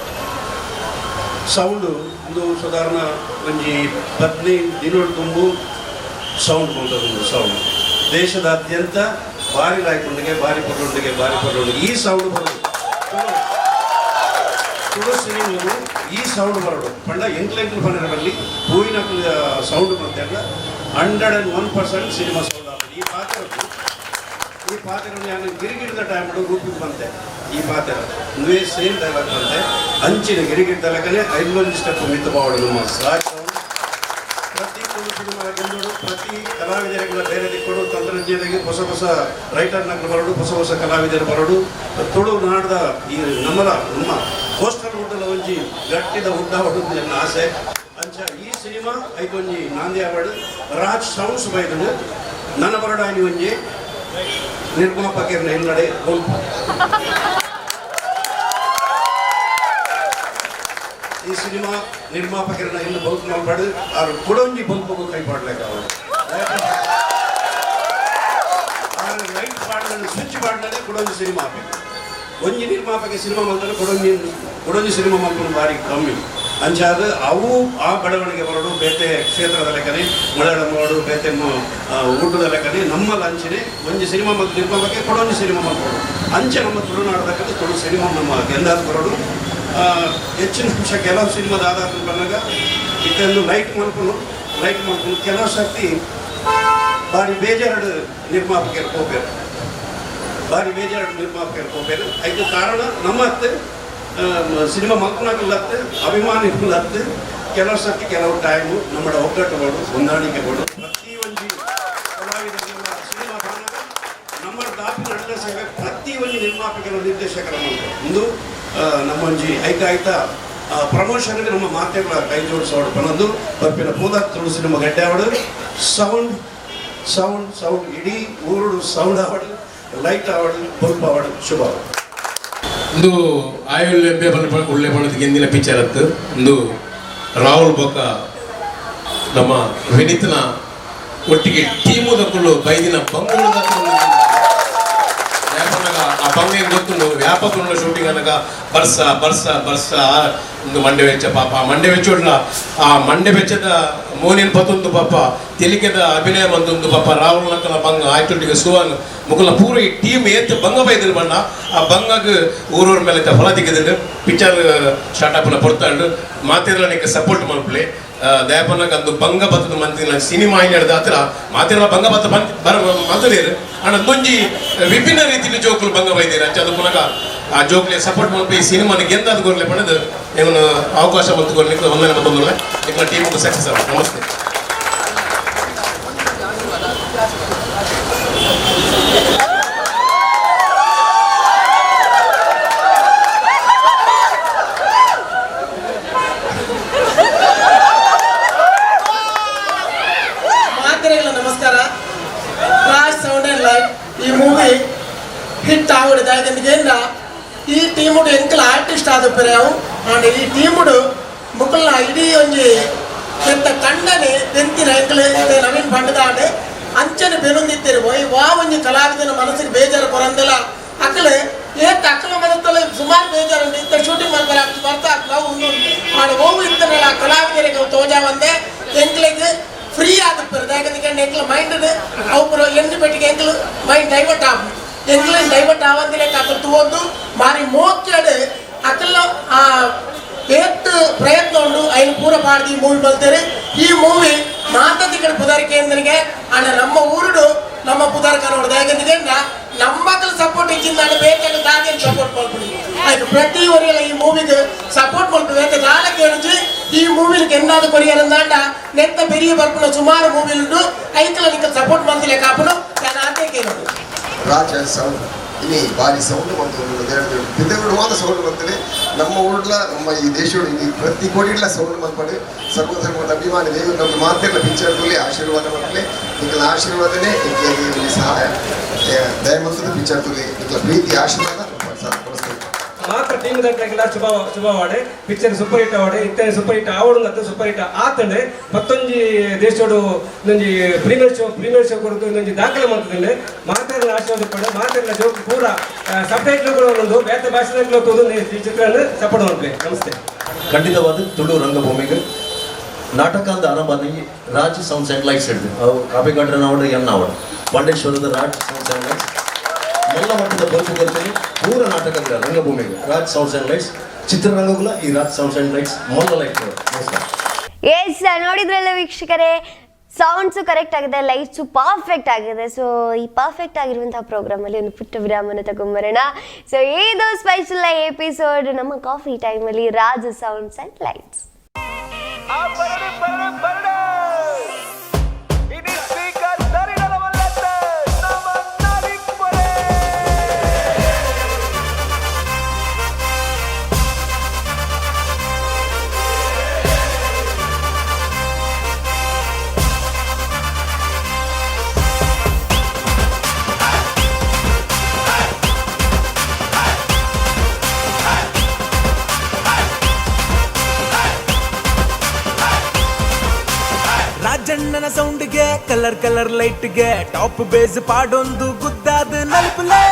ಸೌಂಡು ಒಂದು ಸಾಧಾರಣ ಒಂಜಿ 15 ದಿನೊಡು ತುಂಬು ಸೌಂಡ್ ಒಂದು ಸೌಂಡ್ ದೇಶದಾದ್ಯಂತ ಭಾರಿ ಲಾಯ್ಕೊಂಡಿಗೆ ಭಾರಿ ಪೊರ್ಲುಂಡಿಗೆ ಭಾರಿ ಪೊರ್ಲುಂಡಿಗೆ ಈ ಸೌಂಡ್ ಬರೋದು ತುಳು ಸಿನಿಮಾವು ಈ ಸೌಂಡ್ ಬರೋಡು ಪಂಡ ಎಂಕ್ಲೆಂಕ್ಲು ಪಂಡ ಬಲ್ಲಿ ಹೂವಿನ ಸೌಂಡ್ ಬಂದಾಗ 101% ಸಿನಿಮಾ ಸೌಂಡ್ ಆಗ್ತದೆ. ಈ ಪಾತ್ರ ಈ ಪಾತ್ರ ನಾನು ಗಿರಿಗಿಡದ ಟೈಮ್ ರೂಪಿಗೆ ಬಂತೆ ಈ ಪಾತ್ರ ಒಂದೇ ಸೇಮ್ ಡೈಲಾಗ್ ಬಂತೆ ಅಂಚಿನ ಗಿರಿಗಿಡದ ಲೆಕ್ಕನೆ 5 ಸ್ಟೆಪ್ ಮಿತ್ತು ಬಾವಡು ನಮ್ಮ ಸಾಕು. ಪ್ರತಿ ತುಳು ಸಿನಿಮಾ ಗೆಲ್ಲೋಡು ಪ್ರತಿ ಕಲಾವಿದರಿಗೆಲ್ಲ ಬೇರೆ ದಿಕ್ಕೋಡು ತಂತ್ರಜ್ಞರಿಗೆ ಹೊಸ ಹೊಸ ರೈಟರ್ನಗಳು ಬರೋಡು ಹೊಸ ಹೊಸ ಕಲಾವಿದರು ಬರೋಡು ತುಳು ನಾಡದ ಈ ನಮ್ಮಲ ನಮ್ಮ ಕೋಸ್ಟಲ್ ವುಡ್ಡಲ ಒಂಜಿ ಗಟ್ಟಿದ ಉಡ್ಡ ಹೊಡೆದು ನನ್ನ ಆಸೆ. ಅಂಚ ಈ ಸಿನಿಮಾ ಐಕೊಂಜಿ ನಾಂದಿ ಅವಾರ್ಡ್ ರಾಜ್ ಸೌಂಡ್ಸ್ ಬೈದನು ನನ್ನ ಬರಡಾನಿ ಒಂಜಿ ನಿರ್ಮಾಪಕರನ್ನ ಹಿನ್ನಡೆ ಬೊಲ್ಪು. ಈ ಸಿನಿಮಾ ನಿರ್ಮಾಪಕರನ್ನ ಇನ್ನು ಬಲ್ಪ್ ಮಾಡಬಾರ್ದು ಆರು ಕೊಡೊಂಜಿ ಬಲ್ಪಗೂ ಕೈ ಪಾಡ್ಲಿಕ್ಕೆ ಆರು ಲೈಟ್ ಪಾಡ್ಲನ್ನು ಸ್ವಿಚ್ ಪಾಡ್ಲೇ ಕೊಡೊಂಜಿ ಸಿನಿಮಾ ಆಗಬೇಕು. ಒಂಜಿ ನಿರ್ಮಾಪಕ ಸಿನಿಮಾ ಮಾಡ್ತಾರೆ ಕೊಡೊಂಜಿ ಕೊಡೊಂಜಿ ಸಿನಿಮಾ ಮಾಡ್ಕೊಂಡು ಭಾರಿ ಕಮ್ಮಿ. ಅಂಚಾದ ಅವು ಆ ಬೆಳವಣಿಗೆ ಬರೋಡು ಬೇತೆ ಕ್ಷೇತ್ರದ ಲೆಕ್ಕನೆ ಮಲಯಾಳಂ ಮಾಡೋಡು ಬೇತೆ ಊಟದ ಲೆಕ್ಕನೆ ನಮ್ಮ ಲಂಚನೆ ಒಂಜಿ ಸಿನಿಮಾ ಮತ್ತು ನಿರ್ಮಾಪಕ್ಕೆ ಕೊಡೊಂಜಿ ಸಿನಿಮಾ ಮಾಡ್ಕೊಡು ಅಂಚೆ ನಮ್ಮ ತುಳುನಾಡದಕ್ಕಂದ್ರೆ ತುಳು ಸಿನಿಮಾ ನಮ್ಮ ಗೆಂದಾದ ಬರೋಡು. ಹೆಚ್ಚಿನ ಅಂಶ ಕೆಲವು ಸಿನಿಮಾದ ಆಧಾರ ಬಂದಾಗ ಇದನ್ನು ಲೈಟ್ ಮಾಡ್ಕೊಂಡು ಕೆಲವು ಸರ್ತಿ ಭಾರಿ ಬೇಜಾರು ನಿರ್ಮಾಪಕರು ಹೋಗ್ಬೇಕು ಭಾರಿ ಬೇಜಾರು ನಿರ್ಮಾಪಕರು ಹೋಗ್ಬೇಕು. ಅದಕ್ಕೆ ಕಾರಣ ನಮ್ಮ ಅತ್ತೆ ಸಿನಿಮಾ ಮಲ್ಪನಾಗಲ್ಲತ್ತೆ ಅಭಿಮಾನಿಗಳತ್ತೆ ಕೆಲವು ಸರ್ತಿ ಕೆಲವು ಟೈಮು ನಮ್ಮ ಒಗ್ಗಟ್ಟು ಮಾಡು ಹೊಂದಾಣಿಕೆ ಮಾಡು ಪ್ರತಿ ಒಂಜಿ ಕಲಾವಿದರಿಗೆಲ್ಲ ಸಿನಿಮಾ ಬಂದಾಗ ನಮ್ಮ ದಾಪಿ ನಡಲೆ ಸೇವೆ ಪ್ರತಿ ಒಂಜಿ ನಿರ್ಮಾಪಕರ ನಿರ್ದೇಶಕರ ಒಂದು ನಮ್ಮೊಂಜಿ ಐತ ಆಯ್ತಾ ಪ್ರಮೋಷನ್ಗೆ ನಮ್ಮ ಮಾತೆಗಳ ಕೈ ಜೋಡಿಸೋಡು ಪನ್ನೊಂದು ಬರ್ಪಿನ ಪೂದ ತುಳು ಸಿನಿಮಾ ಗಡ್ಡೆ ಅವಡು ಸೌಂಡ್ ಸೌಂಡ್ ಸೌಂಡ್ ಇಡೀ ಊರುಡು ಸೌಂಡ್ ಆವಡು ಲೈಟ್ ಆವಡು ಬಲ್ಪ್ ಆವಡು ಶುಭ ಆವಡು. ಒಂದು ಆಯುಲ್ ಎಂಬೆ ಒಳ್ಳೆ ಬಣ್ಣದ ಗೆಂದಿನ ಪಿಕ್ಚರ್ ಅತ್ತು ಒಂದು ರಾಹುಲ್ ಬೊಕ್ಕ ನಮ್ಮ ವಿನೀತ್ನ ಒಟ್ಟಿಗೆ ಟೀಮು ದಕ್ಕುಲು ಬೈದಿನ ಬಂಗುಳು ಆ ಬಂಗ ಹೆಂಗೆ ಗೊತ್ತುಂಡು ವ್ಯಾಪಕ ಶೂಟಿಂಗ್ ಅನಗ ಬರ್ಸ ಬರ್ಸ ಬರ್ಸ ಒಂದು ಮಂಡೆ ವೆಚ್ಚ ಪಾಪ ಆ ಮಂಡೆ ವೆಚ್ಚ ಆ ಮಂಡೆ ವೆಚ್ಚದ ಮೋನಿನ ಪತ್ತೊಂದು ಪಾಪ ತೆಲಿಕೆದ ಅಭಿನಯ ಬಂದೊಂದು ಪಾಪ ರಾಹುಲ್ ನಕ್ಕನ ಬಂಗ ಆಯ್ತೊಟ್ಟಿಗೆ ಸುವನ್ ಮುಕುಲ ಪೂರ ಈ ಟೀಮ್ ಏತ್ ಬಂಗ ಬೈದಿನ ಬಣ್ಣ ಆ ಬಂಗಗ್ ಊರೂರ ಮೇಲೆ ಫಲ ತೆಗೆದು ಪಿಕ್ಚರ್ ಸ್ಟಾರ್ಟ್ ಅಪ್ನ ಪೊರ್ತಾಂಡು ಮಾತಿರಲ ನಿಕ್ಕ ಸಪೋರ್ಟ್ ಮಲ್ಪಲೆ ದಯಪನ್ನಕ ಅಂದು ಬಂಗ ಬತ್ತದ ಮಂತಿನ ಸಿನಿಮಾ ಹಿಡ್ದ ಹತ್ರ ಮಾತಿರಲ ಬಂಗ ಬತ್ತ ಬರ ಮಂತದೇರು ಅಣ್ಣ ಒಂದೊಂಜಿ ವಿಭಿನ್ನ ರೀತಿಯಲ್ಲಿ ಜೋಕುಲು ಬಂಗ ಬೈದೇರು ಅಂಚ ಅದು ಪುನಗ ಆ ಜೋಕ್ಲೆ ಸಪೋರ್ಟ್ ಮಲ್ಪ ಈ ಸಿನಿಮಾನ ಗೆಂದಾದ ಗೊರ್ಲೆ ಪಣದು ಇವನು ಅವಕಾಶ ಬಂತು ಕೊರ್ಲಿಕ್ಕೆ ಒಂದನೇ ಬಂದ್ರೆ ನಿಮ್ಮ ಟೀಮ್ಗೂ ಸಕ್ಸಸ್ ಆಗ. ನಮಸ್ತೆ. ಮಾತ್ರೆಗಳ ನಮಸ್ಕಾರ. ರಾಜ್ ಸೌಂಡ್ ಅಂಡ್ ಲೈಟ್ ಈ ಮೂವಿ ಹಿಟ್ ಆವಡು ದಾಯಕಂದಿಗೇಂದ್ರ ಈ ಟೀಮುಡು ಎಂಕಲ್ ಆರ್ಟಿಸ್ಟ್ ಆದ ಪೆರಿಯಾವು ಆಂಡ್ ಈ ಟೀಮುಡು ಮುಕುಲ್ನ ಇಡೀ ಒಂಜಿ ಎಂತ ಕಂಡನೆ ಬೆಂತಿನ ಎಂಕಲ್ ನವೀನ್ ಪಂಡದಾಂಡ್ ಅಂಚನೆ ಬೆನುಂದಿತ್ತಿರು ಈ ವಾ ಒಂಜಿ ಕಲಾವಿದನ ಮನಸ್ಸಿಗೆ ಬೇಜಾರು ಕೊರಂದೆಲ್ಲ ಅಕಲೆ ಏತ್ ಅಕಲ ಮನಸ್ಸಲ್ಲ ಸುಮಾರು ಬೇಜಾರು ಇಂಥ ಶೂಟಿಂಗ್ ಮಾಡ್ತಾರೆ ಬರ್ತಾ ನಾವು ಒಂದು ಆಂಡ್ ಓವು ಇತ್ತನಲ್ಲ ಕಲಾವಿದರಿಗೆ ತೋಜಾ ಒಂದೆ ಎಂಕ್ಲೆಗ್ ಫ್ರೀ ಆದಪ್ಪರು ಯಾಕಂದ್ರೆ ಎಂಕ್ಲ ಮೈಂಡ್ ಅವು ಎಣ್ಣೆ ಪೆಟ್ಟಿಗೆ ಎಂಕ್ಲು ಮೈಂಡ್ ಡೈವರ್ಟ್ ಆಗ ಎಂಕ್ಲು ಡೈವರ್ಟ್ ಆವಂದಿಲ್ಲ ಅಕಲ್ ತೂವೊಂದು ಮಾರಿ ಮೋಕ್ಯಡು ಅಕಲ್ನ ಆ ಏತ್ ಪ್ರಯತ್ನ ಉಂಡು ಐನು ಪೂರ ಪಾಡ್ದು ಈ ಮೂವಿ ಬಲ್ತೇವೆ. ಈ ಮೂವಿ ಮಾತತಿ ಕಡೆ ಪುದಾರಿಕೆ ಎಂದನಿಗೆ ಆಂಡ ನಮ್ಮ ಊರುಡು ನಮ್ಮ ಪುದಾರ್ಕ ನೋಡುದು ಯಾಕಂದ್ರೆ ನಮ್ಮ ಸಪೋರ್ಟ್ ಇಚ್ಚಿಂದ ಬೇಕಾದ ದಾದಿಯನ್ನು ಸಪೋರ್ಟ್ ಮಾಡ್ಬಿಡಿ ಆಯ್ತು. ಪ್ರತಿ ಊರಿಗೆಲ್ಲ ಈ ಮೂವಿಗೆ ಸಪೋರ್ಟ್ ಮಾಡ್ಬಿಡಿ ಯಾಕೆ ನಾಲ್ಕು ಹೇಳುದು ಈ ಮೂವಿಗೆ ಎಂದಾದ ಕೊರಿಯರಂದಾಂಡ ನೆತ್ತ ಬೆರಿಯ ಬರ್ಪುನ ಸುಮಾರು ಮೂವಿ ಉಂಟು ಐತಲ ನಿಕ್ಕ ಸಪೋರ್ಟ್ ಮಾಡ್ತಿಲ್ಲ ಕಾಪುನು ನಾನು ಆತೆ ಕೇಳೋದು. ರಾಜ ಸೌಂಡ್ ಇನಿ ಬಾರಿ ಸೌಂಡ್ ಬಂತು ಬಿದ್ದಗುಡು ಮಾತ್ರ ಸೌಂಡ್ ಬರ್ತದೆ ನಮ್ಮ ಊರ್ಲ ನಮ್ಮ ಈ ದೇಶಗಳು ಈ ಪ್ರತಿ ಕೋಟಿಡ್ಲ ಸೌಂಡ್ ಮಲ್ಪಡು ಸರ್ವಧರ್ಮದ ಅಭಿಮಾನಿ ದೇವರು ನಮ್ಮ ಮಾತೆಲ್ಲ ಪಿಕ್ಚರ್ ತುಲಿ ಆಶೀರ್ವಾದ ಮಕ್ಕಳೇ ನಿಕ್ಕಲ ಆಶೀರ್ವಾದನೇ ನಿಕ್ಕೆ ಸಹಾಯ ದಯಮಂತದ ಪಿಕ್ಚರ್ ತುಲಿ ನಿಕ್ಕಲ ಪ್ರೀತಿ ಆಶೀರ್ವಾದ ನಮಸ್ತೆ. ಮಾತ್ರ ಟೀಮ್ ದಕ್ಲೆಗೆಲ್ಲ ಶುಭ ಶುಭವಾಡೆ. Picture super hit ಆವಡೆ, ಇತ್ತೆ ಸೂಪರ್ ಹಿಟ್ ಆವಡು, ಸೂಪರ್ ಹಿಟ್ ಆತಂಡೆ. ಮತ್ತೊಂಜಿ ದೇಶೋಡು ಇನ್ನೊಂಜಿ ಪ್ರೀಮಿಯರ್ ಶೋ, ಪ್ರೀಮಿಯರ್ ಶೋ ಕೊರತು ಇನ್ನೊಂಜಿ ದಾಖಲೆ ಮಂತದಲ್ಲಿ ಮಾತೆಲ್ಲ ಆಶೀರ್ವಾದ ಪಡೆ. ಮಾತೆಲ್ಲ ಜೋಕ್ ಪೂರ ಸಬ್ ಟೈಟ್ಲ್ ಕೂಡ ಒಂದು ಬೇತೆ ಭಾಷೆ ತೋದು ಈ ಚಿತ್ರವನ್ನು ಸಪೋರ್ಟ್ ಮಾಡ್ಬೇಕು. ನಮಸ್ತೆ. ಖಂಡಿತವಾದ ತುಳು ರಂಗಭೂಮಿಗೆ ನಾಟಕ ಅಂತ ಆರಂಭ ರಾಜ್ ಸೌಂಡ್ಸ್ ಆ್ಯಂಡ್ ಲೈಟ್ಸ್ ಹಿಡಿದು ಅವು ಕಾಪಿಕಾಡ್ರನ ಅವಡು ಎನ್ನ ಅವಡು ಪಾಂಡೇಶ್ವರದ ರಾಜ್ ಸೌಂಡ್ಸ್ ಆ್ಯಂಡ್ ಲೈಟ್ಸ್ ಎಲ್ಲ ಮಟ್ಟದ ಬದುಕು ಬರ್ತೀನಿ. ಪೂರ ನಾಟಕಗಳ ರಂಗಭೂಮಿಗೆ ರಾಜ್ ಸೌಂಡ್ಸ್ ಆ್ಯಂಡ್ ಲೈಟ್ಸ್, ಚಿತ್ರರಂಗಗಳ ಈ ರಾಜ್ ಸೌಂಡ್ಸ್ ಆ್ಯಂಡ್ ಲೈಟ್ಸ್ ಮೊದಲ ಲೈಟ್. ನಮಸ್ಕಾರ. ಎಸ್, ನೋಡಿದ್ರಲ್ಲ ವೀಕ್ಷಕರೇ, ಸೌಂಡ್ಸು ಕರೆಕ್ಟ್ ಆಗಿದೆ, ಲೈಟ್ಸು ಪರ್ಫೆಕ್ಟ್ ಆಗಿದೆ. ಸೊ ಈ ಪರ್ಫೆಕ್ಟ್ ಆಗಿರುವಂತಹ ಪ್ರೋಗ್ರಾಮಲ್ಲಿ ಒಂದು ಪುಟ್ಟ ವಿರಾಮನ ತಗೊಂಬರೋಣ. ಸೊ ಇದು ಸ್ಪೆಷಲ್ ಎಪಿಸೋಡ್ ನಮ್ಮ ಕಾಫಿ ಟೈಮಲ್ಲಿ ರಾಜ್ ಸೌಂಡ್ಸ್ ಆ್ಯಂಡ್ ಲೈಟ್ಸ್. ರಾಜಣ್ಣನ ಸೌಂಡ್ಗೆ ಕಲರ್ ಕಲರ್ ಲೈಟ್ಗೆ ಟಾಪ್ ಬೇಸ್ ಪಾಡೊಂದು ಗುದ್ದಾದ ನಲ್ಪುಲೆ.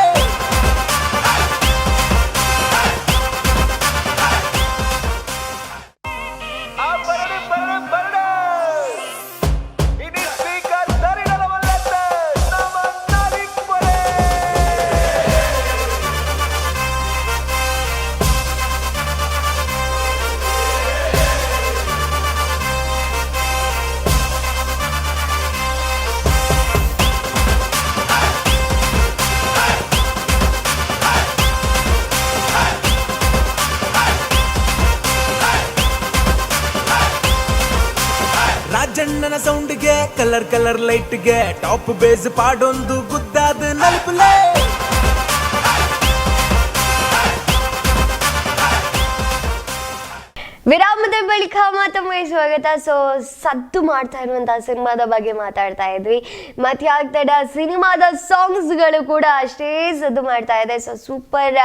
ರಾಜಣ್ಣನ ಸೌಂಡ್ಗೆ ಕಲರ್ ಕಲರ್ ಲೈಟ್ಗೆ ಟಾಪ್ ಬೇಸ್ ಪಾಡೊಂದು ಗುದ್ದಾದ ನಲ್ಪುಲೆ. ವಿರಾಮದ ಬಳಿಕ ಮತ್ತೊಮ್ಮೆ ಸ್ವಾಗತ. ಸೊ ಸದ್ದು ಮಾಡ್ತಾ ಇರುವಂತಹ ಸಿನಿಮಾದ ಬಗ್ಗೆ ಮಾತಾಡ್ತಾ ಇದ್ವಿ. ಮತ್ತೆ ಆಗ್ತಡ ಸಿನಿಮಾದ ಸಾಂಗ್ಸ್ಗಳು ಕೂಡ ಅಷ್ಟೇ ಸದ್ದು ಮಾಡ್ತಾ ಇದೆ. ಸೊ ಸೂಪರ್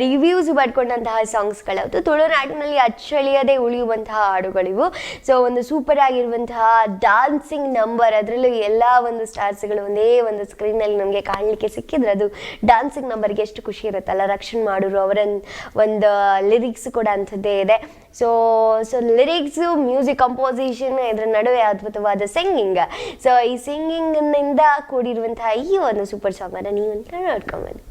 ರಿವ್ಯೂಸ್ ಪಡ್ಕೊಂಡಂತಹ ಸಾಂಗ್ಸ್ಗಳದು ತುಳುನಾಡಿನಲ್ಲಿ ಅಚ್ಚಳಿಯದೆ ಉಳಿಯುವಂತಹ ಹಾಡುಗಳಿವು. ಸೊ ಒಂದು ಸೂಪರ್ ಆಗಿರುವಂತಹ ಡಾನ್ಸಿಂಗ್ ನಂಬರ್, ಅದರಲ್ಲೂ ಎಲ್ಲ ಒಂದು ಸ್ಟಾರ್ಸ್ಗಳು ಒಂದೇ ಒಂದು ಸ್ಕ್ರೀನಲ್ಲಿ ನಮಗೆ ಕಾಣಲಿಕ್ಕೆ ಸಿಕ್ಕಿದ್ರೆ ಅದು ಡಾನ್ಸಿಂಗ್ ನಂಬರ್ಗೆ ಎಷ್ಟು ಖುಷಿ ಇರುತ್ತಲ್ಲ. ರಕ್ಷಣ್ ಮಾಡೋರು ಅವರ ಒಂದು ಲಿರಿಕ್ಸ್ ಕೂಡ ಅಂಥದ್ದೇ ಇದೆ. So so lyrics, music composition, ಇದರ ನಡುವೆ ಅದ್ಭುತವಾದ ಸಿಂಗಿಂಗ್. ಸೊ ಈ ಸಿಂಗಿಂಗ್ನಿಂದ ಕೂಡಿರುವಂತಹ ಈ ಒಂದು ಸೂಪರ್ ಸಾಂಗನ್ನು ನೀವು ಅಂತ ನೋಡ್ಕೊಂಬನ್ನಿ.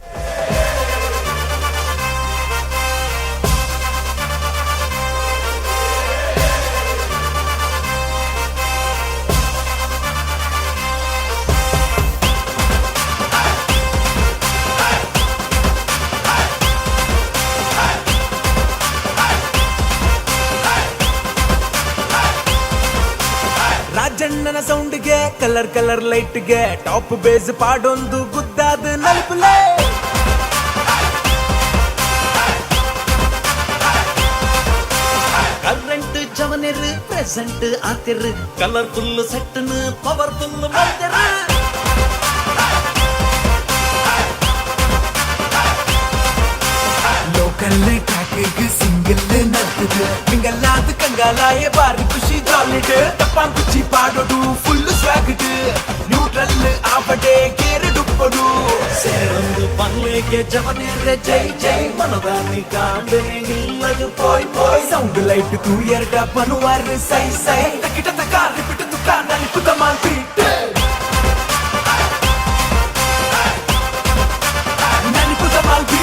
ರಾಜಣ್ಣನ ಸೌಂಡ್ಗೆ ಕಲರ್ ಕಲರ್ ಲೈಟ್ಗೆ ಟಾಪ್ ಬೇಸ್ ಪಾಡೊಂದು ಗುದ್ದಾದ ನಲ್ಪುಲೆ. ಕರೆಂಟ್ ಜವನೆರು ಪ್ರೆಸೆಂಟ್ ಆತಿರು ಕಲರ್ಫುಲ್ ಸೆಟ್ನು ಪವರ್ಫುಲ್ ಮಲ್ತೆರು. ಲೋಕಲ್ ಟ್ರ್ಯಾಕ್ಗೆ ಸಿಂಗಲ್ ನರ್ತದೆ ಮಿಂಗಲ್ಲಾದ ಕಂಗಾಲಾಯೆ ಬಾರಿ ಖುಷಿ ಜಾಲಿಡ್ ತಪ್ಪಾಂಕುಚಿ ಪಾಡೋಡು ಫುಲ್ ಸ್ವಾಗಟ್ ನ್ಯೂಟ್ರಲ್ ಆವಡೆ ಕೇರಡುಪ್ಪಡು ಸೇರೊಂದು ಪನ್ಲೇಗೆ ಜವನೇರೆ ಜೈ ಜೈ ಮನದಾನಿ ಕಾಂಡೆ ನಿಲ್ಲದು ಪೋಯ್ ಪೋಯ್ ಸೌಂಡ್ ಲೈಟ್ ತೂಯರ್ಡ ಪನುವಾರ್ ಸೈ ಸೈ ತಕಿಟದ ಕಾರ್ ಬಿಟ್ಟು ತುಕಾನ ನಿಪುತ ಮಾಲ್ಪೀಟ್ ನನಿಪುತ ಮಾಲ್ಪೀಟ್.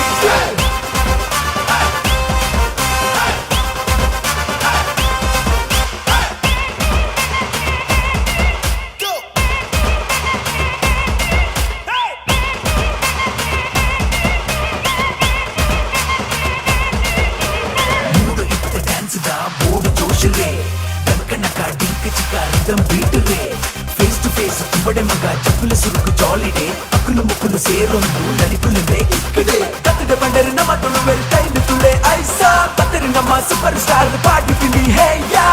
ಫೇಸ್ ಟು ಫೇಸ್ ತುಬಡೆ ಮಗ ಚಪ್ಪಲು ಸುರುಕು ಜಾಲಿಡೆ ಅಕ್ಕಲು ಮುಕ್ಕಲು ಸೇರೊಂದು ನಲಿಪುಲು ಬೇಕಿಕ್ಕಡೆ ಕತ್ತಡೆ ಬಂಡರು ನಮ್ಮ ತುಳುವೆಲ್ ಟೈಲು ತುಳೆ ಐಸಾ ಪತ್ತರು ನಮ್ಮ ಸೂಪರ್ ಸ್ಟಾರ್ ಪಾಟಿ ಪಿಲಿ ಹೇ ಯಾ.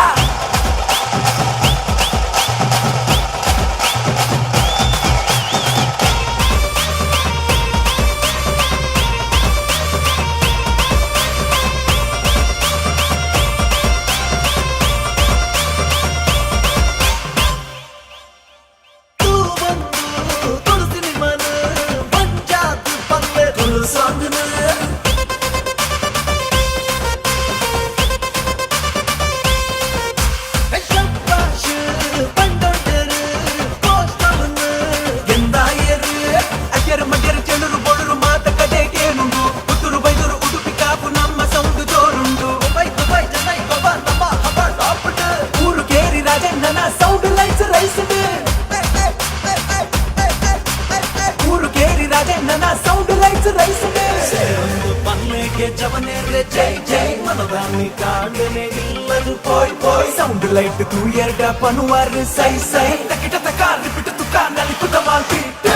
ಗೆ ಜವನೆರೆ ಜೈ ಜೈ ಮನದಾನಿ ಕಾಂಡನೆ ಇಲ್ಲದು ಪೋಯ್ ಪೋಯ್ ಸೌಂಡ್ ಲೈಟ್ ತೂಯರ್ಡ ಪನುವಾರು ಸೈ ಸೈ ತಕಿಟ ತಕ ರಿಪಿಟ ತುಕ ನಲಿಪುತ ಮಾಲ್ಪಿಟ್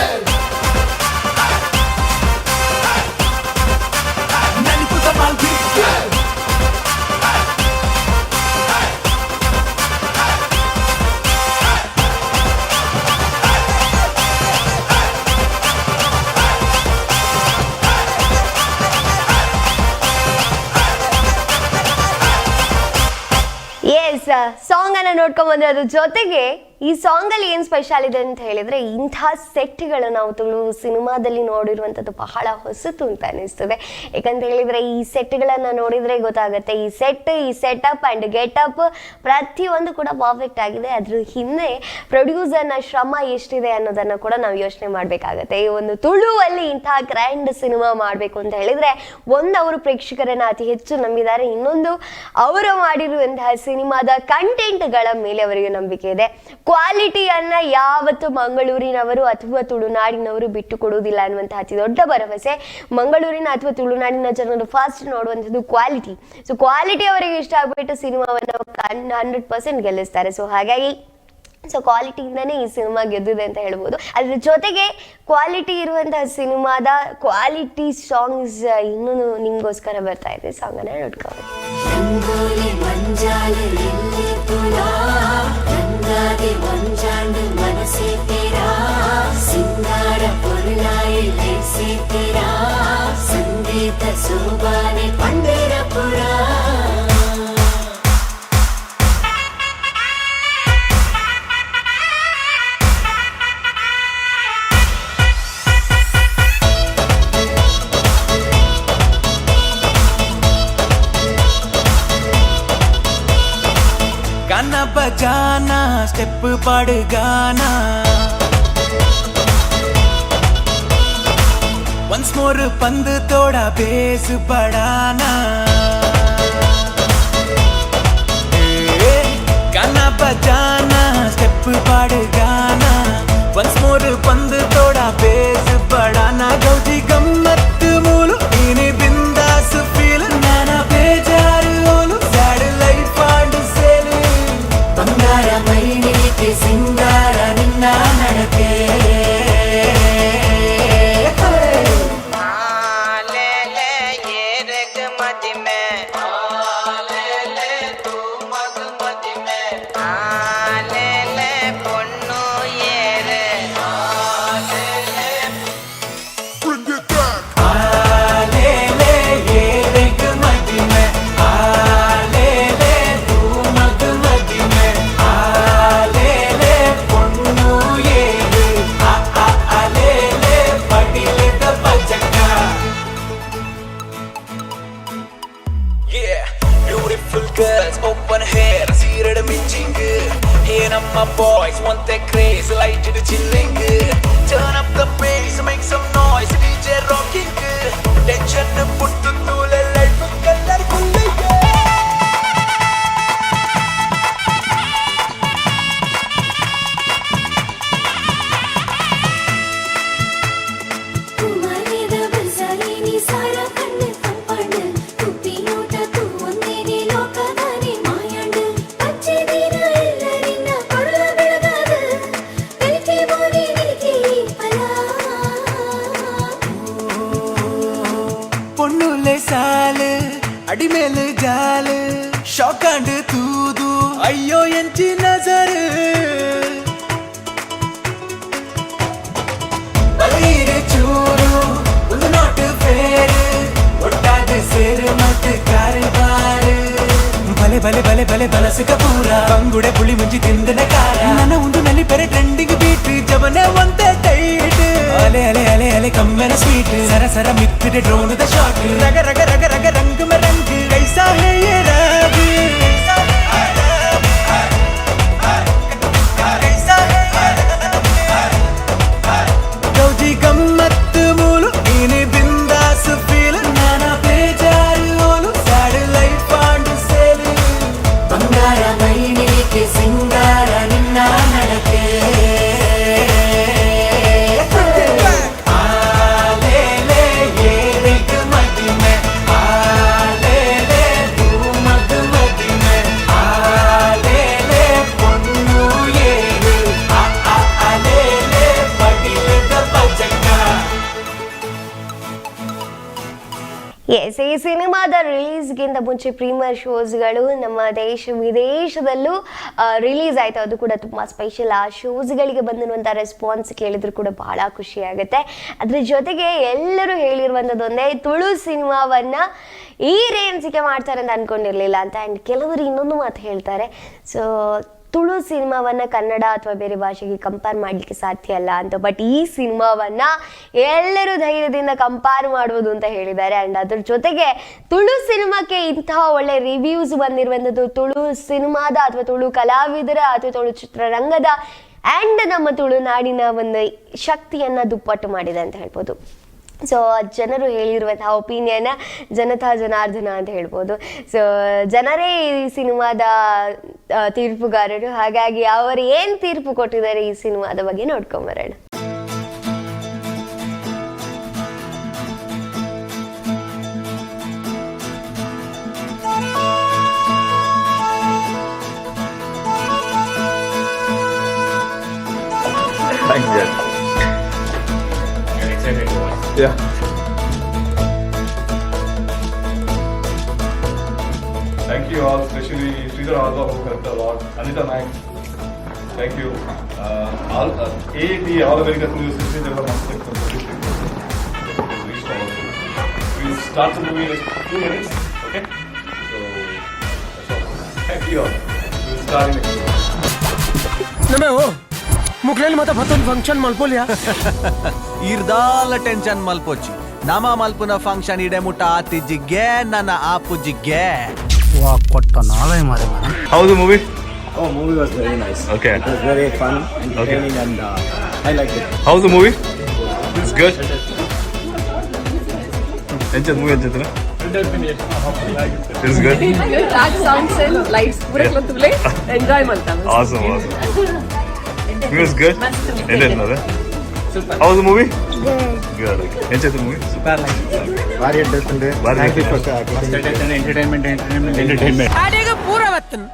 ನಲಿಪುತ ಮಾಲ್ಪಿಟ್. ಎಸ್, ಸಾಂಗ್ ಅನ್ನ ನೋಡ್ಕೊಂಡ್ ಬಂದ್ರೆ ಅದ್ರ ಜೊತೆಗೆ ಈ ಸಾಂಗ್ ಅಲ್ಲಿ ಏನ್ ಸ್ಪೆಷಲ್ ಇದೆ ಅಂತ ಹೇಳಿದ್ರೆ, ಇಂಥ ಸೆಟ್ಗಳು ನಾವು ತುಳು ಸಿನಿಮಾದಲ್ಲಿ ನೋಡಿರುವಂಥದ್ದು ಬಹಳ ಹೊಸತು ಅಂತ ಅನಿಸ್ತದೆ. ಯಾಕಂತ ಹೇಳಿದ್ರೆ ಈ ಸೆಟ್ಗಳನ್ನ ನೋಡಿದ್ರೆ ಗೊತ್ತಾಗುತ್ತೆ, ಈ ಸೆಟ್, ಈ ಸೆಟಪ್ ಅಂಡ್ ಗೆಟಪ್ ಪ್ರತಿಯೊಂದು ಕೂಡ ಪರ್ಫೆಕ್ಟ್ ಆಗಿದೆ. ಅದ್ರ ಹಿಂದೆ ಪ್ರೊಡ್ಯೂಸರ್ನ ಶ್ರಮ ಎಷ್ಟಿದೆ ಅನ್ನೋದನ್ನ ಕೂಡ ನಾವು ಯೋಚನೆ ಮಾಡಬೇಕಾಗತ್ತೆ. ಈ ಒಂದು ತುಳುವಲ್ಲಿ ಇಂಥ ಗ್ರ್ಯಾಂಡ್ ಸಿನಿಮಾ ಮಾಡಬೇಕು ಅಂತ ಹೇಳಿದ್ರೆ, ಒಂದು ಅವರು ಪ್ರೇಕ್ಷಕರನ್ನ ಅತಿ ಹೆಚ್ಚು ನಂಬಿದ್ದಾರೆ, ಇನ್ನೊಂದು ಅವರು ಮಾಡಿರುವಂತಹ ಸಿನಿಮಾದ ಕಂಟೆಂಟ್ಗಳ ಮೇಲೆ ಅವರಿಗೆ ನಂಬಿಕೆ ಇದೆ. ಕ್ವಾಲಿಟಿಯನ್ನ ಯಾವತ್ತು ಮಂಗಳೂರಿನವರು ಅಥವಾ ತುಳುನಾಡಿನವರು ಬಿಟ್ಟು ಕೊಡುವುದಿಲ್ಲ ಅನ್ನುವಂತಹ ಅತಿ ದೊಡ್ಡ ಭರವಸೆ. ಮಂಗಳೂರಿನ ಅಥವಾ ತುಳುನಾಡಿನ ಜನರು ಫಸ್ಟ್ ನೋಡುವಂಥದ್ದು ಕ್ವಾಲಿಟಿ. ಸೊ ಕ್ವಾಲಿಟಿ ಅವರಿಗೆ ಇಷ್ಟ ಆಗ್ಬಿಟ್ಟು ಸಿನಿಮಾವನ್ನು 100% ಗೆಲ್ಲಿಸ್ತಾರೆ. ಸೊ ಹಾಗಾಗಿ ಸೊ ಕ್ವಾಲಿಟಿಯಿಂದನೇ ಈ ಸಿನಿಮಾ ಗೆದ್ದಿದೆ ಅಂತ ಹೇಳ್ಬೋದು. ಅದ್ರ ಜೊತೆಗೆ ಕ್ವಾಲಿಟಿ ಇರುವಂತಹ ಸಿನಿಮಾದ ಕ್ವಾಲಿಟಿ ಸಾಂಗ್ಸ್ ಇನ್ನೂ ನಿಮಗೋಸ್ಕರ ಬರ್ತಾ ಇದೆ. ಸಾಂಗನ್ನು ನೋಡ್ಕೋಬೇಕು. ರಂಗೋಲಿ ಮಂಜಾಲು ಎಲ್ಲಿ ತುಳಾ ರಂಗಾದೆ ಒಂಜಾಂಡು ಮನಸೇ ತೇರಾ ಸಿಂಗಾರ ಪೊರುಳಾಯಿ ಲೇಸೆ ತೇರಾ ಸಂಗೀತ ಸೋಬಾನೆ ಪಂಡರಪುರ. गाना बजाना स्टेप पाड़ गाना ಒನ್ಸ್ ಮೋರ್ ಪಂದು ತೋಡ ಬೇಸ್ ಬಡಾನ. ಏ, ಗಾನಾ ಬಜಾನ ಸ್ಟೆಪ್ ಪಾಡು ಗಾನ ಒನ್ಸ್ ಮೋರ್ ಪಂದು ತೋಡ ಬೇಸ್ ಬಡಾನ. ಗೌಜಿ ಗಮ್ಮತ್ತು ಮೂಲು ಇನಿ ಬಿಂದಾಸ್ ಫೀಲ್ ನಾನ ಬೇಜಾರು ಓಲು ಸ್ಯಾಡ್ ಲೈಫ್ ಆಂಡ್ ಸೇಲು. ಬಂಗಾರ ಮೈನಿಗೆ ಸಿಂಗಾರ ನಿನ್ನ ನಡತೆ. ಆಲೇಲೆ ಏರೆಗ್ ಮದಿಮೆ ಆಲೇಲೆ ತೂ ಮಗ್ ಮದಿಮೆ ಆಲೇಲೆ ಪೊಣ್ಣು ಏರು ಆ ಆ ಆಲೇಲೆ ಪಡಿಲೆದ ಪಚಕ. Yeah, beautiful girls, open hair, ಸೀರೆಡ್ ಮಿಂಚಿಂಗ್. Hey ನಮ್ಮ boys, want that craze, light it chilling. Turn up the bass, make some noise, DJ rocking. Tension ಪುಟ್ಟು ತೂಲೆ life colorful. Yeah. ಕುಮಾರಿದ ಬಸರಿನಿ ಸಾರ ಕಣ್ಣು ತಂಪಣ್ಣು ಕುಪ್ಪಿ ನೋಟ ತೂ ಒಂದೇನೆ ಲೋಕದಾನೆ ಮಾಯಾಂಡು ಪಚ್ಚೆ ದಿನ ಎಲ್ಲರಿನ್ನ ಕೊಡಲ ಬೆಳಗಾದ ಬೆಳಕೆ ಬೋನೆ ನಿನಗೆ ಫಲ. பொண்ணுலே சாலு அடிமேலு ஜாலு ஷாக்காண்டு தூது ಅಯ್ಯೋ ಎಂಚಿ ನಜರು ಬಲೀರು ಚೂರು ಒಂದು ನಾಟು ಫೇರು ಒಟ್ಟಾದ ಸೇರು ಮತ್ತು ಕಾರುಬಾರು ಬಲೆ ಬಲೆ ಬಲೆ ಬಲೆ ಬಲಸುಕ ಪೂರ ಬಂಗುಡೆ ಪುಳಿ ಮುಂಚಿ ತಿಂದನ ಕಾರ ನನ್ನ ಒಂದು ನಲ್ಲಿ ಪೆರೆ ಟ್ರೆಂಡಿಂಗ್ ಬೀಟ್ ಜವನ ಒಂತೆ ಟೈಟ್ ಅಲೆ ಅಲೆ ಅಲೆ ಅಲೆ ಕಮ್ಮೆನ ಸ್ವೀಟ್ ಸರ ಸರ ಮಿತ್ತಿದೆ ಡ್ರೋನದ ಶಾಟ್ ರಗ ರಗ ರಗ ರಗ ರಂಗ್ ಮೆ ರಂಗ್ ಕೈಸಾ ಹೇ ಯೇ ರಾಗ್ ಕೈಸಾ ಹೇ ಯೇ. ಗೌಜಿ ಗಮ್ಮತ್ತು ಮೂಲು ಇನಿ ಬಿಂದಾಸ್ ಫೀಲ್ ನಾನ ಬೇಜಾರು ಓಲು ಸ್ಯಾಡ್ ಲೈಫ್ ಆಂಡ್ ಸೇಲು. ಬಂಗಾರ ಮೈನಿಗೆ ಸಿಂಗಾರ ನಿನ್ನ ನಡತೆ. ಆಲೇಲೆ ಏರೆಗ್ ಮದಿಮೆ. ಎಸ್, ಈ ಸಿನಿಮಾದ ರಿಲೀಸ್ಗಿಂತ ಮುಂಚೆ ಪ್ರೀಮಿಯರ್ ಶೋಸ್ಗಳು ನಮ್ಮ ದೇಶ ವಿದೇಶದಲ್ಲೂ ರಿಲೀಸ್ ಆಯಿತು. ಅದು ಕೂಡ ತುಂಬ ಸ್ಪೆಷಲ್. ಆ ಶೋಸ್ಗಳಿಗೆ ಬಂದಿರುವಂಥ ರೆಸ್ಪಾನ್ಸ್ ಕೇಳಿದ್ರು ಕೂಡ ಬಹಳ ಖುಷಿಯಾಗುತ್ತೆ. ಅದ್ರ ಜೊತೆಗೆ ಎಲ್ಲರೂ ಹೇಳಿರುವಂಥದ್ದೊಂದೇ, ತುಳು ಸಿನಿಮಾವನ್ನು ಈ ರೇಂಜಿಗೆ ಮಾಡ್ತಾರೆ ಅಂತ ಅಂದ್ಕೊಂಡಿರಲಿಲ್ಲ ಅಂತ. ಆ್ಯಂಡ್ ಕೆಲವರು ಇನ್ನೊಂದು ಮಾತು ಹೇಳ್ತಾರೆ, ಸೊ ತುಳು ಸಿನಿಮಾವನ್ನು ಕನ್ನಡ ಅಥವಾ ಬೇರೆ ಭಾಷೆಗೆ ಕಂಪೇರ್ ಮಾಡಲಿಕ್ಕೆ ಸಾಧ್ಯ ಅಲ್ಲ ಅಂತ. ಬಟ್ ಈ ಸಿನಿಮಾವನ್ನು ಎಲ್ಲರೂ ಧೈರ್ಯದಿಂದ ಕಂಪೇರ್ ಮಾಡ್ಬೋದು ಅಂತ ಹೇಳಿದ್ದಾರೆ. ಆ್ಯಂಡ್ ಅದ್ರ ಜೊತೆಗೆ ತುಳು ಸಿನಿಮಾಕ್ಕೆ ಇಂತಹ ಒಳ್ಳೆ ರಿವ್ಯೂಸ್ ಬಂದಿರುವಂಥದ್ದು ತುಳು ಸಿನಿಮಾದ ಅಥವಾ ತುಳು ಕಲಾವಿದರ ಅಥವಾ ತುಳು ಚಿತ್ರರಂಗದ ಆ್ಯಂಡ್ ನಮ್ಮ ತುಳುನಾಡಿನ ಒಂದು ಶಕ್ತಿಯನ್ನು ದುಪ್ಪಟ್ಟು ಮಾಡಿದೆ ಅಂತ ಹೇಳ್ಬೋದು. ಸೊ ಜನರು ಹೇಳಿರುವಂತಹ ಒಪಿನಿಯನ್ ಜನತಾ ಜನಾರ್ದನ ಅಂತ ಹೇಳ್ಬೋದು. ಸೊ ಜನರೇ ಈ ಸಿನಿಮಾದ ತೀರ್ಪುಗಾರರು. ಹಾಗಾಗಿ ಅವರು ಏನು ತೀರ್ಪು ಕೊಟ್ಟಿದ್ದಾರೆ ಈ ಸಿನಿಮಾದ ಬಗ್ಗೆ ನೋಡ್ಕೊಂಬರೋಣ. Thank you. Excited to watch. Yeah. Thank you all, especially Sridhar Alva, who helped a lot. Anita Naik, thank you. All AAP, All America Tulu Association, they were massive contribution. Reached all of you. We'll start the movie in 2 minutes, okay? So, that's all. Thank you all. We'll start in next. ನಮೆ ಓ ಮುಕ್ಲೇಲಿ ಮಾತ ಮತ್ತೊಂದು function ಮಲ್ಪೋಲಿಯಾ? ಇರ್ದಾಲ tension ಮಲ್ಪೊಚ್ಚಿ, ನಮ ಮಲ್ಪುನ function ಇಡೆ ಮುಟ್ಟ ಆತಿಜ್ಜಿಗೆ ನನ್ನ ಆಪುಜಿಗೆ. ವಾ ಕೊಟ್ಟ ನಾಳೆ ಮಾರೆ. How was the movie? Oh, movie was very nice. Okay. It was very fun, entertaining, and I liked it. How was the movie? It's good. ಎಂಚದ ಮೂವಿ, ಎಂಚದ? It's good. Raj sounds and lights ಪೂರ ತುಲೆ enjoy ಮಾಡ್ತಾವೆ. Awesome, awesome. Movie is good. ಎಂತ? How was the movie? Good. Okay. ಎಂಚದ movie? Super. ಭಾರಿ interest. ಭಾರಿ. Thank you for entertainment, entertainment, entertainment. ಅಡಿಗ ಪೂರ ಬತ್ತನ್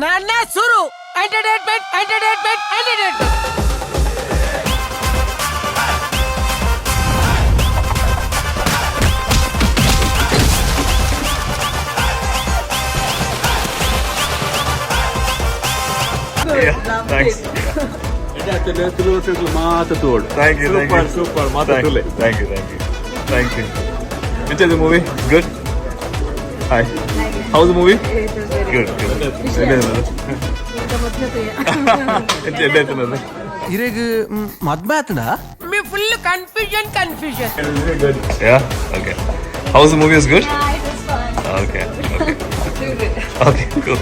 ನನ್ನ ಸುರು entertainment, entertainment, entertainment. Yeah, thanks. Thank you, thank you. Super, ಮಾತ Thank ತುಲೆ. Thank you, thank you. Thank you. ಎಂಚದ movie? Good. Hi. How's the movie? Good, good. ಎಂಚ? ಇರೆಗ್ ಮದ್ಮೆ ಆತನ? Me full confusion, confusion. Good. Yeah? Okay. How's the movie? Is good? Okay. Okay. Okay, cool.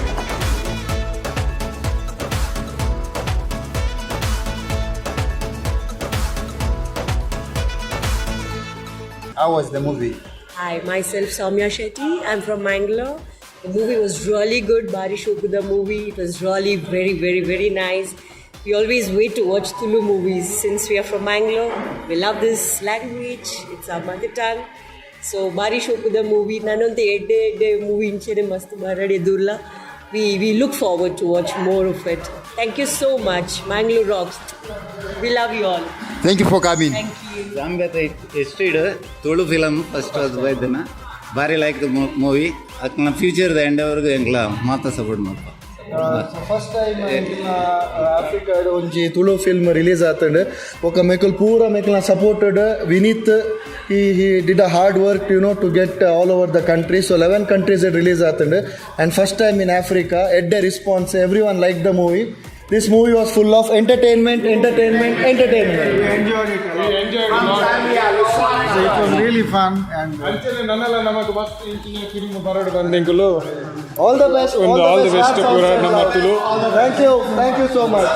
How was the movie? Hi, myself Soumya Shetty. I'm from Mangalore. The movie was really good. Bari Shokuda movie. It was really very, very, very nice. We always wait to watch Tulu movies since we are from Mangalore. We love this language. It's our mother tongue. So Bari Shokuda movie. ನಾನಂತೂ ಎಡ್ಡೆ ಎಡ್ಡೆ movie ಇಂಚೆನೆ ಮಸ್ತ್ ಮಾರಾಡಿ ದುರ್ಲ. We look forward to watch more of it. Thank you so much. Mangalore rocks. We love you all. Thank you for coming. Thank you. ಜಾಂಬೆತ ಹಿಸ್ಟ್ರಿಡ್ Tulu film first ಅದು ಬೈದನ ಭಾರಿ like the movie. ಅಕ್ನ ಫ್ಯೂಚರ್ದ ಎಂಡವರೆಗೂ ಎಂಗ್ಲ ಮಾತ ಸಪೋರ್ಟ್ ಮಲ್ಪ. ಫಸ್ಟ್ ಟೈಮ್ ಆಫ್ರಿಕಾಡ್ ಒಂಜಿ ತುಳು ಫಿಲ್ಮ್ ರಿಲೀಸ್ ಆತಂಡ್. ಬೊಕ ಮೆಕುಲ್ ಪೂರ ಮೆಕಲ್ನ supported Vineeth, he did a hard work to get all over the country. So 11 countries release ಆತಂಡ್ and first time in Africa ಎಡ್ಡೆ response. Everyone like the movie. This movie was full of entertainment, entertainment, entertainment. It was really fun and ನನ್ನೆಲ್ಲ ನಮಗ್ ಮಸ್ತ್ ಇಂಚಿನ film ಬರಡು ಬಂದೆಂಕುಲು. All the best. ಒಂದು ಆಲ್ the best ಪೂರ ನಮ್ಮ Tulu. Thank you, thank you so much.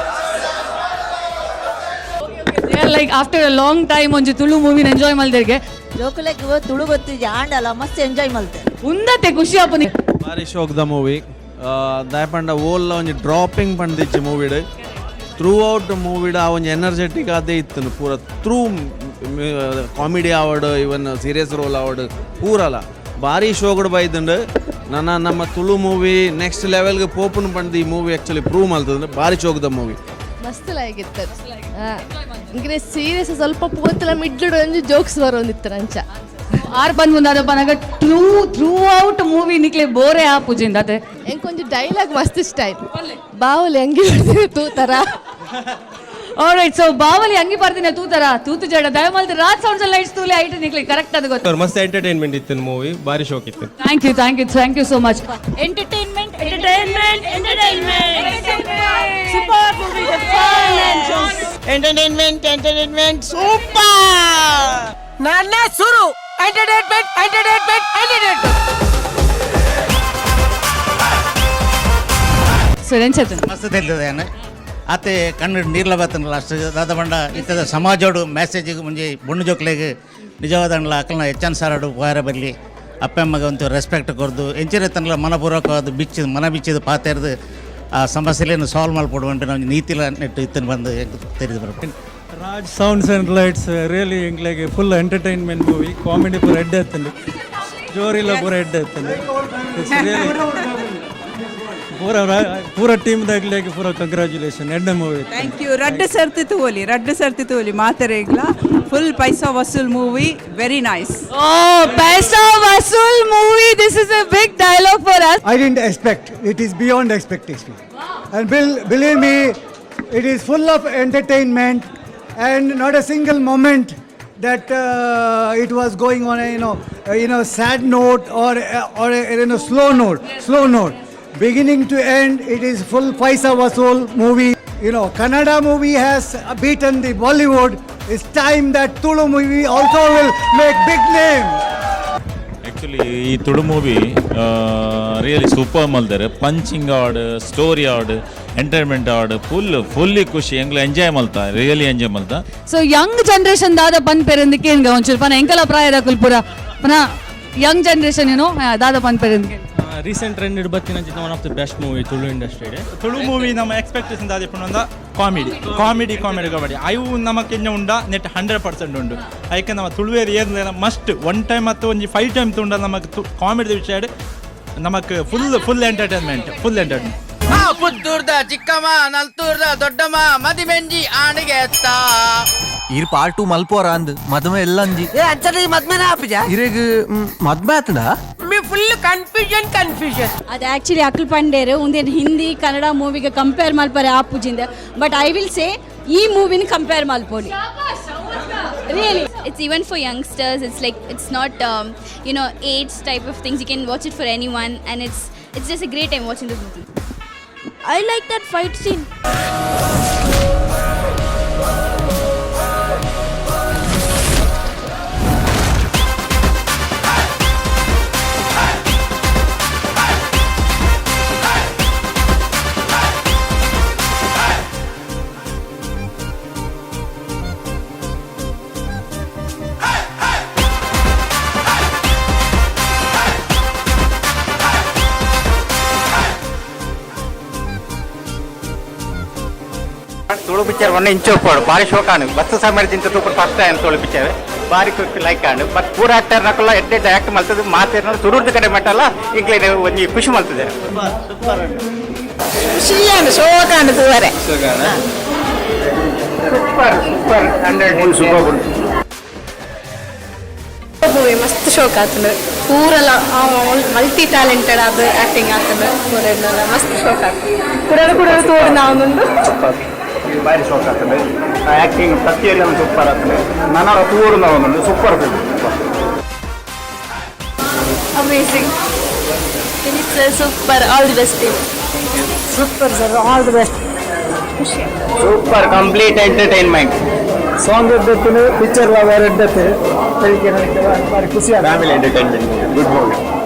Like after a long time ಒಂಜಿ Tulu ಮೂವಿನ enjoy ಮಲ್ದೆರ್ಗೆ. ಜೋಕುಲೆಗ್ ತುಳು ಗೊತ್ತಿಜಿ ಆಂಡಲ ಮಸ್ತ್ ಎಂಜಾಯ್ ಮಲ್ತೆ. ಉಂದತೆ ಖುಷಿ ಆಪುನಿ. ಬಾರಿ ಶೋಕ್ the movie. ದಾಯಪಂಡ ಓಲ್ಲ ಒಂಜಿ ಡ್ರಾಪಿಂಗ್ ಪಂದಿಜ್ಜಿ ಮೂವಿಡ್. ಥ್ರೂ ಔಟ್ ಮೂವಿಡ್ ಆ ಒಂಜಿ ಎನರ್ಜೆಟಿಕ್ ಅದೇ ಇತ್ತು ಪೂರ. ಥ್ರೂ ಕಾಮಿಡಿ ಆವಡ್, ಇವನ್ ಸೀರಿಯಸ್ ರೋಲ್ ಆವಡ್, ಪೂರಲ ಭಾರಿ ಶೋಗಡ್ ಬೈದುಂಡು. ನನ್ನ ನಮ್ಮ ತುಳು ಮೂವಿ ನೆಕ್ಸ್ಟ್ ಲೆವೆಲ್ಗೆ ಪೋಪುನ್ ಪಂದ್ ಈ ಮೂವಿ ಆ್ಯಕ್ಚುಲಿ ಪ್ರೂವ್ ಮಲ್ತದ. ಭಾರಿ ಶೋಕ್ದ ಮೂವಿ. ಮಸ್ತ್ ಲೈಕ್ ಇತ್ತು. ಇಂಗ್ರೆ ಸೀರಿಯಸ್ ಸ್ವಲ್ಪ ಪೋತಲ ಮಿಡ್ಲ್ ಒಂಜಿ ಜೋಕ್ಸ್ ಬರೋಂದಿತ್ತು ನಂಚ. ಆರ್ ಬಂದ್ ಮುಂದಾದ ಪನಗ ಟ್ರೂ ಥ್ರೂ ಔಟ್ ಮೂವಿ ನಿಕ್ಲೆ ಬೋರೆ ಆಪುಜಿಂದ ಅದೇ. ಎಂಕೊಂಜಿ ಡೈಲಾಗ್ ಮಸ್ತ್ ಇಷ್ಟ ಆಯ್ತು, ಬಾವಲಿ ಅಂಗಿ ತೂತರ. ಆಲ್ರೈಟ್, ಸೊ ಬಾವಲಿ ಅಂಗಿ ಬರ್ದಿನ ತೂತರ ತೂತು ಜಡ ದಯಮಾಲ್ದ ರಾಜ್ ಸೌಂಡ್ಸ್ ಲೈಟ್ಸ್ ತೂಲೆ ಐಟ್ ನಿಕ್ಲೆ ಕರೆಕ್ಟ್ ಅದು ಗೊತ್ತು. ಮಸ್ತ್ ಎಂಟರ್ಟೈನ್ಮೆಂಟ್ ಇತ್ತು ಮೂವಿ, ಭಾರಿ ಶೋಕ್ ಇತ್ತು. Thank you, thank you, thank you so much. Entertainment, entertainment, entertainment. Super movie, the fun and jokes. Entertainment, entertainment, super. ನನ್ನ ಸುರು ಎಂಟರ್ಟೈನ್ಮೆಂಟ್, ಎಂಟರ್ಟೈನ್ಮೆಂಟ್, ಎಂಟರ್ಟೈನ್ಮೆಂಟ್. ಸರ್, ಎಂಚತ್ತು? ಮಸ್ತ್ ತೆಲ್ತದೆ ಆತೆ, ಕಣ್ಣು ನೀರ್ಲ ಬತ್ತನಲ್ಲ ಅಷ್ಟು. ದಾದ ಬಂಡ ಇತ್ತದ ಸಮಾಜೋಡು ಮೆಸೇಜಿಗೆ ಮುಂಜೆ ಬೊಣ್ಣು ಜೋಕ್ಲೆಗ್ ನಿಜವಾದಂಡ್ಲ ಅಕಲ್ನ ಹೆಚ್ಚನ್ ಸಾರಾಡು ಪೋಯರ ಬರಲಿ, ಅಪ್ಪ ಅಮ್ಮಗೆ ಒಂದು ರೆಸ್ಪೆಕ್ಟ್ ಕೊರ್ದು ಎಂಚಿನ ತನ್ನಲ ಮನಪೂರ್ವಕವಾದ ಬಿಚ್ಚಿದ ಮನ ಬಿಚ್ಚಿದ ಪಾತೆರ್ದು ಆ ಸಮಸ್ಯೆಯನ್ನು ಸಾಲ್ವ್ ಮಲ್ಪೊಡು ನಮ್ಮ ನೀತಿಲ ನೆಟ್ಟು ಇತ್ತನ ಬಂದು ತೆರೆದು ಬರ್ಬೋದು. Raj sounds and lights really ಎಂಕ್ಲೆಗ್ ಫುಲ್ ಎಂಟರ್ಟೈನ್ಮೆಂಟ್ ಮೂವಿ. ಕಾಮಿಡಿ ಪೂರ ಎಡ್ಡೆ ಆತಂಡು, ಜೋರಿಲ್ಲ ಪೂರ ಎಡ್ಡೆ ಆತಂಡು. It's really ಪೂರ ಪೂರ ಟೀಮ್ ದಾಗ್ಲೆಗ್ ಪೂರ ಕಂಗ್ರ್ಯಾಚುಲೇಷನ್, ಎಡ್ಡೆ ಮೂವಿ. Thank you. ರಡ್ಡು ಸರ್ತಿ ತೂವೊಲಿ, ರಡ್ಡು ಸರ್ತಿ ತೂವೊಲಿ ಮಾತೆರೆಗ್ಲ. Full paisa ವಸೂಲ್ movie, very nice. Oh, Paisa Vasool movie. This is a big dialogue for us. I didn't expect. It is beyond expectation. And believe me, it is full of entertainment and not a single moment that it was going on a sad note or a slow note, slow note. Beginning to end, it is full Paisa Vasool movie. Kannada movie has beaten the Bollywood. It's time that Tulu movie also will make big name. Actually ಈ Tulu movie really super ಮಲ್ದಾರೆ. Punching ಆಡ್, story ಆಡ್, entertainment ಆಡ್, fully ಖುಷಿ. ಎಂಗ್ಲ enjoy ಮಲ್ತ, really enjoy ಮಲ್ತ. So young generation ದಾದ ಪನ್ಪೆರಂದಿಕ್ಕೆ ಏನ್ಗ ಒಂಚೂರು ಪನ. ಎಂಕಲ ಪ್ರಾಯದ ಕುಲ್ಪುರ ಪನ, ಯಂಗ್ ಜನರೇಷನ್ ಏನೋ ದಾದ ಪನ್ಪೆರಂದಿಕ್ಕೆ. ರೀಸೆಂಟ್ ಟ್ರೆಂಡ್ ಬತ್ತಿನ one of the best movie Tulu industry. Tulu movie ನಮ್ಮ ಎಕ್ಸ್ಪೆಕ್ಟೇಷನ್ ದಾದ ಕಾಮಿಡಿ, ಕಾಮಿಡಿ, ಕಾಮಿಡಿ, ಕಾಮಿಡಿ. ಅವು ನಮಕ್ ಎಂಜ ಉಂಡ ನೆಟ್ 100% ಉಂಡು. ಐಕೆ ನಮ್ಮ ತುಳುವೇರು ಏನ್ ಮಸ್ಟ್ ಒನ್ ಟೈಮ್ ಮತ್ತು ಒಂಜಿ ಫೈವ್ ಟೈಮ್ ತುಂಡ. ನಮಕ್ ಕಾಮಿಡಿ ವಿಷಯ ನಮಕ್ full full entertainment, full entertainment. ಪುತ್ತೂರ್ದ ಚಿಕ್ಕಮ್ಮ, ನಲ್ತೂರ್ದ ದೊಡ್ಡಮ್ಮ, ಮದಿಮೆಂಜಿ ಆಣಿಗೆ ಎತ್ತ. ಈರ್ ಪಾರ್ಟ್ ಟು ಮಲ್ಪೋರ ಅಂದ್ ಮದುವೆ ಎಲ್ಲ ಅಂಜಿ. ಏ ಅಂಚನೆ ಮದ್ಮೆನ ಆಪಿಜ? ಇರೆಗ್ ಮದ್ಮೆ ಆತದ? ಮಿ ಫುಲ್ ಕನ್ಫ್ಯೂಷನ್, ಕನ್ಫ್ಯೂಷನ್. ಅದು ಆ್ಯಕ್ಚುಲಿ ಅಕ್ಲ್ ಪಂಡೇರು ಒಂದೇನು ಹಿಂದಿ ಕನ್ನಡ ಮೂವಿಗೆ ಕಂಪೇರ್ ಮಲ್ಪರೆ ಆಪುಜಿಂದ. ಬಟ್ I will say, ಈ ಮೂವಿನ compare ಮಲ್ಪೋಲಿ really. It's even for youngsters. It's like it's not age type of things. You can watch it for anyone, and it's just a great time watching the movie. I like that fight scene. Tulu picture ಒನ್ನೆ ಇಂಚು ಉಪ್ಪೋಡು ಬಾರಿ ಶೋಕಾನು bus ಸಮಯದಿಂದ ತೂಪುಡು. First time Tulu picture ಬಾರಿ quick like and. But ಪೂರ actor ನಕುಲ್ಲ ಎಡ್ಡೆ ಎಡ್ಡೆ act ಮಲ್ತದೆ. ಮಾತೇರ್ನ ಸುರುರ್ದ ಕಡೆ ಮಟ್ಟಲ್ಲ ಇಂಕ್ಲೇನೆ ಒಂಜಿ ಖುಷಿ ಮಲ್ತದೆ. ಖುಷಿಯಾನು ಶೋಕಾನು ತೂವರೆ. Super, super, 100 super. ಮೂವಿ ಮಸ್ತ್ ಶೋಕ್ ಆತಂಡು. ಪೂರಲ ಮಲ್ಟಿ ಟ್ಯಾಲೆಂಟೆಡ್ ಆದ ಆಕ್ಟಿಂಗ್ ಆತಂಡು. ಪೂರ ಮಸ್ತ್ ಶೋಕ್ ಆತಂಡು. ಕುಡಲು ಕುಡಲು ತೋಡು ನಾವು. ಬಾರಿ ಶೋಕ್ ಆಗ್ತದೆ. ಆಕ್ಟಿಂಗ್ ಪ್ರತಿಯೊಂದು ಸೂಪರ್ ಆಗ್ತದೆ. ನನ್ನ ತೂರು ಒಂದು super film. Amazing sir, super, all the best. Super sir, all the best. Super, complete entertainment. Song ಎದ್ದತ್ತಿನ picture lover ಎದ್ದತ್ತೆ ಭಾರಿ ಖುಷಿ. Family entertainment, good movie.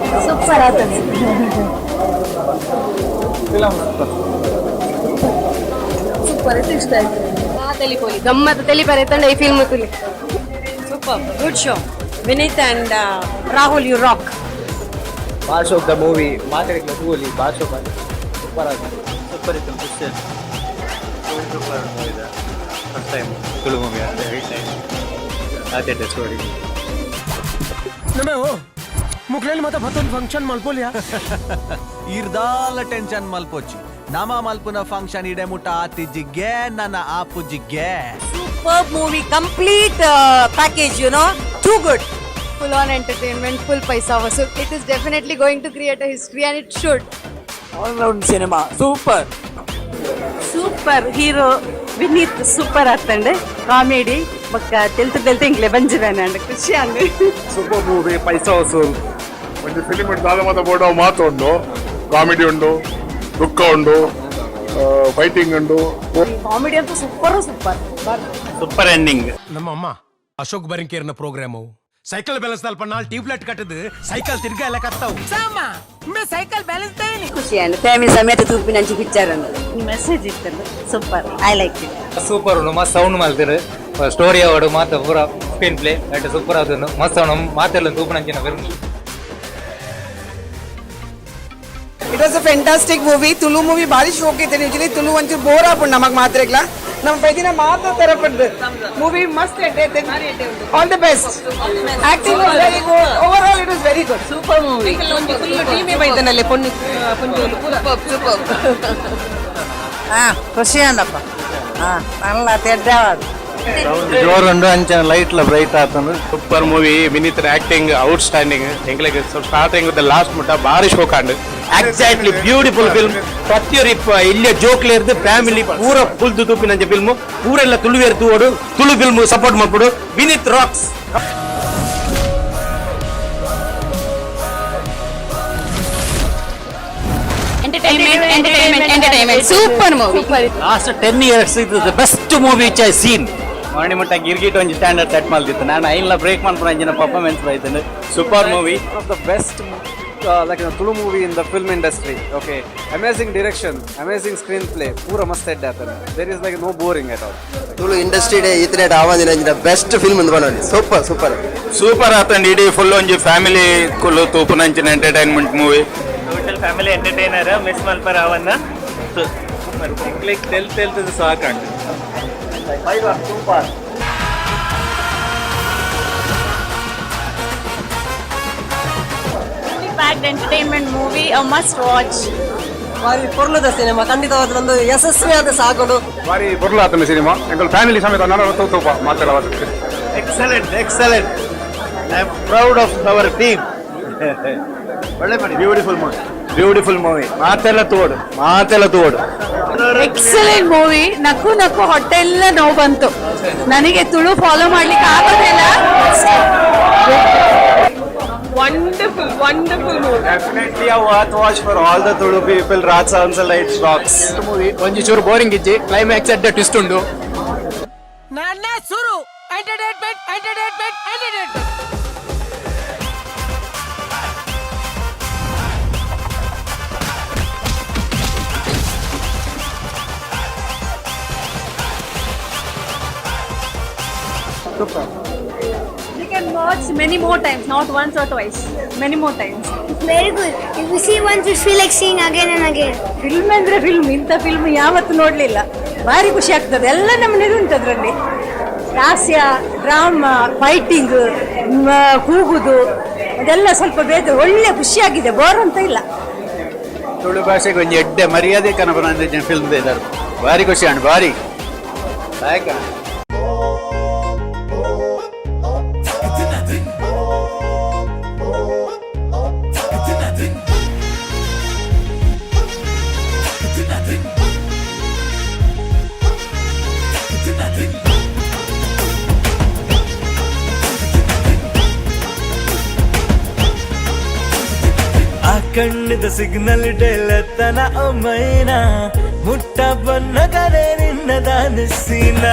Super ಆತದೆ. Film super. ಸೂಪರ್, ಇಷ್ಟ ಆಯ್ತು. ತೆಲಿಪೋಲಿ ಗಮ್ಮತ್ ತೆಲಿಪರೆ ತಂಡ ಈ film ತುಲಿ. Super good show. Vineeth and Rahul, you rock. ಭಾಳ ಶೋಕ್ the movie. ಮಾತಾಡಿಕ್ಲ ತೂಲಿ ಭಾಳ ಶೋಕ್ ಸೂಪರ್ ಆಗಿದೆ. ಸೂಪರ್ ಇತ್ತು ಪಿಕ್ಚರ್, ಸೂಪರ್ ಮೂವಿ ಇದೆ. ಫಸ್ಟ್ ಟೈಮ್ ತುಳು ಮೂವಿ ಅಂತ ಟೈಮ್ ಅದೇ ಸ್ಟೋರಿ. ಮುಕ್ಲೇಲಿ ಮತ್ತೆ ಮತ್ತೊಂದು ಫಂಕ್ಷನ್ ಮಲ್ಪೋಲಿಯಾ? ಇರ್ದಾಲ ಟೆನ್ಷನ್ ಮಲ್ಪೊಚ್ಚಿ, ನಮ ಮಲ್ಪುನ ಫಂಕ್ಷನ್ ಇಡೆ ಮುಟ್ಟ ಆತಿಜ್ಜಿಗೆ ನನ್ನ ಆಪುಜಿಗೆ. Superb movie, complete package, too good. Full on entertainment, full paisa vasool. It is definitely going to create a history and it should. All round cinema super. Super hero Vineeth super ಆತಂಡೆ comedy ಬೊಕ್ಕ ತೆಲ್ತು ತೆಲ್ತು ಇಂಕ್ಲೆ ಬಂಜಿದಾನೆ ಖುಷಿ ಅಂಡ್. Super movie, ಪೈಸಾ ವಸೂಲ್. ಒಂದು film ದಾದ ಮಾತ board ಮಾತು ಉಂಡು, comedy ಉಂಡು, ದುಃಖ ಉಂಡು, ಫೈಟಿಂಗ್ ಉಂಡು. ಕಾಮಿಡಿ ಅಂತೂ ಸೂಪರ್ ಸೂಪರ್. Super ending. ನಮ್ಮ ಅಮ್ಮ ಅಶೋಕ್ ಬರಿಂಕೇರ್ನ ಪ್ರೋಗ್ರಾಮು ಸೈಕಲ್ ಬ್ಯಾಲೆನ್ಸ್ ದಲ್ಪ ನಾಲ್ ಟ್ಯೂಬ್ ಲೈಟ್ ಕಟ್ಟದು ಸೈಕಲ್ ತಿರ್ಗಾ ಎಲ್ಲ ಕತ್ತಾವು. ಸೈಕಲ್ ಬ್ಯಾಲೆನ್ಸ್ ಖುಷಿ ಅಂಡ್ ಫ್ಯಾಮಿಲಿ ಸಮೇತ ತೂಪಿನಂಚಿ ಪಿಕ್ಚರ್ ಅಂದ್ ಮೆಸೇಜ್ ಇತ್ತಲ್ಲ, super, I like it. Super ಉಂಡು, ಮಸ್ತ್ ಸೌಂಡ್ ಮಲ್ತಿರು, ಸ್ಟೋರಿ ಅವಡು ಮಾತ ಪೂರ ಸ್ಕ್ರೀನ್ ಪ್ಲೇ ಅಟ್ ಸೂಪರ್ ಆದುಂಡು, ಮಸ್ತ್ ಸೌಂಡ್ ಮಾತೆಲ್ಲ ತೂಪುನಂಚಿನ film. It was a fantastic movie. Tulu movie ಭಾರಿ ಶೋಕ್ ಇತ್ತು. ಯೂಶಲಿ ತುಳು ಒಂಚೂರು ಬೋರ್ ಆಪುಂಡು ನಮಗೆ ಮಾತ್ರೆಗ್ಲ. ನಮ್ಮ ಪೈದಿನ ಮಾತ್ರ ತೆರಪಡ್ದು ಮೂವಿ ಮಸ್ತ್. All the best. Acting was very good. Overall it was very good. Super movie. Full ಟೀಮೇ ಬೈದನಲ್ಲೇ ಪೊಣ್ಣು ಪೊಂಜೋಲು ಪೂರ ಸೂಪರ್. ಹಾ ಖುಷಿ ಅಂಡಪ್ಪ. ಹಾ ನಲ್ಲ ತೆಡ್ಡವಾದ. ಜೋರುಂಡು, ಅಂಚನೆ ಲೈಟ್ಲ ಬ್ರೈಟ್ ಆತಂದು. Super movie. Vineeth acting outstanding. ಎಂಗ್ಲಿಗೆ starting last ಮುಟ್ಟ ಭಾರಿ ಶೋಕ್ and. Exactly beautiful film. ಪ್ರತಿಯೊರಿ ಇಲ್ಲಿಯ ಜೋಕ್ಲೇರ್ದು ಫ್ಯಾಮಿಲಿ ಪೂರ ಫುಲ್ ತೂಪಿನಂಚ ಫಿಲ್ಮ್. ಪೂರೆಲ್ಲ ತುಳುವೇರ್ ತೂವಡು, ತುಳು ಫಿಲ್ಮ್ ಸಪೋರ್ಟ್ ಮಾಡ್ಬಿಡು. Vineeth rocks. Entertainment, entertainment, entertainment. Super movie. Last 10 years ಇದು the best movie which I seen. ಮರಣಿ ಮುಟ್ಟ ಗಿರ್ಗಿಟ್ ಒಂಜಿ ಸ್ಟ್ಯಾಂಡರ್ಡ್ ಸೆಟ್ ಮಲ್ದಿತ್ತು. ನಾನು ಐನ್ಲ ಬ್ರೇಕ್ ಮನ್ಪುನ ಅಂಚಿನ performance ಬೈತಂಡು. Super movie. One of the best like Tulu movie in the film industry. Okay, amazing direction, amazing screenplay, ಪೂರ ಮಸ್ತ್ head ಆತನ. There is like no boring at all. Tulu industry ಈತನೇಟ್ ಆವಂದಿನ best film ಅಂದ್ ಬನ್ನೋಲಿ. Super super. Super ಆತಂಡು. ಇಡೀ full ಒಂಜಿ ಫ್ಯಾಮಿಲಿ ಕುಲ್ಲು ತೂಪುನಂಚಿನ entertainment movie. Total family entertainer, miss ಮಲ್ಪರ ಅವನ್ನ. ಲೈಕ್ ತೆಲ್ ತೆಲ್ತದ ಸಾಕಂಡು. Super. Packed entertainment movie, a must watch. ಬಾರಿ ಪೊರ್ಲುದ ಸಿನಿಮಾ, ಖಂಡಿತವಾದ ಒಂದು ಯಶಸ್ವಿಯಾದ ಸಾಗೋಡು. ಭಾರಿ ಬೊರ್ಲು ಆತನ ಸಿನಿಮಾ. ಎಂಕಲ್ ಫ್ಯಾಮಿಲಿ ಸಮೇತ ನಾನು ತೂಪ ಮಾತಾಡವ. Excellent, excellent. I am proud of our team. ಒಳ್ಳೆ ಮಾಡಿ. Beautiful movie, beautiful movie. ಮಾತೆಲ್ಲ ತೋಡು, ಮಾತೆಲ್ಲ ತೋಡು. Excellent movie. ನಕ್ಕು ನಕ್ಕು ಹೊಟ್ಟೆ ಎಲ್ಲ ನೋವು ಬಂತು ನನಗೆ. ತುಳು ಫಾಲೋ ಮಾಡ್ಲಿಕ್ಕೆ ಆಗೋದಿಲ್ಲ. Wonderful, wonderful movie. Definitely a worth watch for all the Tulu people. Raj Sounds and Lights rocks. Movie ಒಂಜಿ ಚೂರು ಬೋರಿಂಗ್ ಇಜ್ಜಿ, ಕ್ಲೈಮ್ಯಾಕ್ಸ್ ಅಡ್ಡ ಟ್ವಿಸ್ಟ್ ಉಂಡು. ನನ್ನ ಸುರು entertainment, entertainment, entertainment. Super. You can watch many more times, not once or twice, many more times. Very good. If you see once, you feel like seeing again and again. Film ಅಂದ್ರೆ film, ಇಂಥ film ಯಾವತ್ತು ನೋಡಲಿಲ್ಲ. ಭಾರಿ ಖುಷಿ ಆಗ್ತದೆ. ಎಲ್ಲ ನಮ್ಮನೇದು ಉಂಟು ಅದರಲ್ಲಿ. ಹಾಸ್ಯ, ಡ್ರಾಮಾ, ಫೈಟಿಂಗ್, ಕೂಗುದು ಅದೆಲ್ಲ ಸ್ವಲ್ಪ ಬೇರೆ. ಒಳ್ಳೆ ಖುಷಿಯಾಗಿದೆ, ಬೋರ್ ಅಂತ ಇಲ್ಲ. ತುಳು ಭಾಷೆಗೆ ಒಂಜಿ ಎಡ್ಡೆ ಮರ್ಯಾದೆ ಕನಪನ ಫಿಲ್ಮ್ ಇದ್ದಾರೆ. ಭಾರಿ ಖುಷಿ ಅಂಡ್ ಭಾರಿ ಲಾಯಕ. ಆ ಕಣ್ಣದ ಸಿಗ್ನಲ್ ಡೇಲತನ ಒಮ್ಮೈನ ಮುಟ್ಟ ಬನ್ನಗರೆ ನಿನ್ನದಾನ ಸೀನ.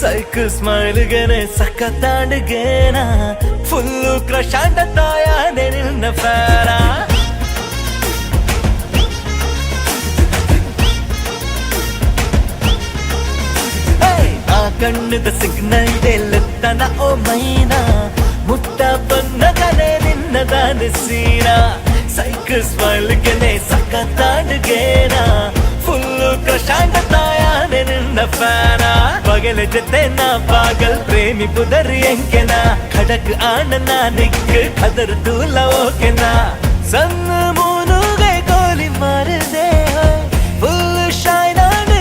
ಸೈಕಲ್ ಸ್ಮೈಲ್ಗೆನೆ ಸಖತ್ತಾಂಡ್ಗೇನ ಫುಲ್ಲು ಕ್ರಶ್ ಆಂಡ ತಾಯಾನೆ ನಿನ್ನ ಫ್ಯಾನ. ಆ ಕಣ್ಣದ ಸಿಗ್ನಲ್ ಡೆಲ್ಲುತ್ತನ ಓ ಮೈನಾ ಮುಟ್ಟ ಬನ್ನಗನೆ ನಿನ್ನದಾನ ಸೀನ. ಸೈಕಲ್ ಸ್ಮೈಲ್ಗೆನೆ ಸಖತ್ತಾಂಡ್ಗೇನ ಫುಲ್ಲು ಕ್ರಶ್ ಆಂಡ ತಾಯಾನೆ ನಿನ್ನ ಫ್ಯಾನ. ಪಗಲ ಜೊತೆ ನಾ ಪಾಗಲ್ ಪ್ರೇಮಿ ಪುದರ್ ಎಂಕೆನ ಖಡಕ್ ಆಣನ ನಿಕ್ ಖದರ್ ತೂಲ ಓಕೆನಾ. ಸಣ್ಣ ಮೂನುಗೆ ಗೋಲಿ ಮಾರದೆ ಫುಲ್ ಶೈನ್ ಆಂಡ್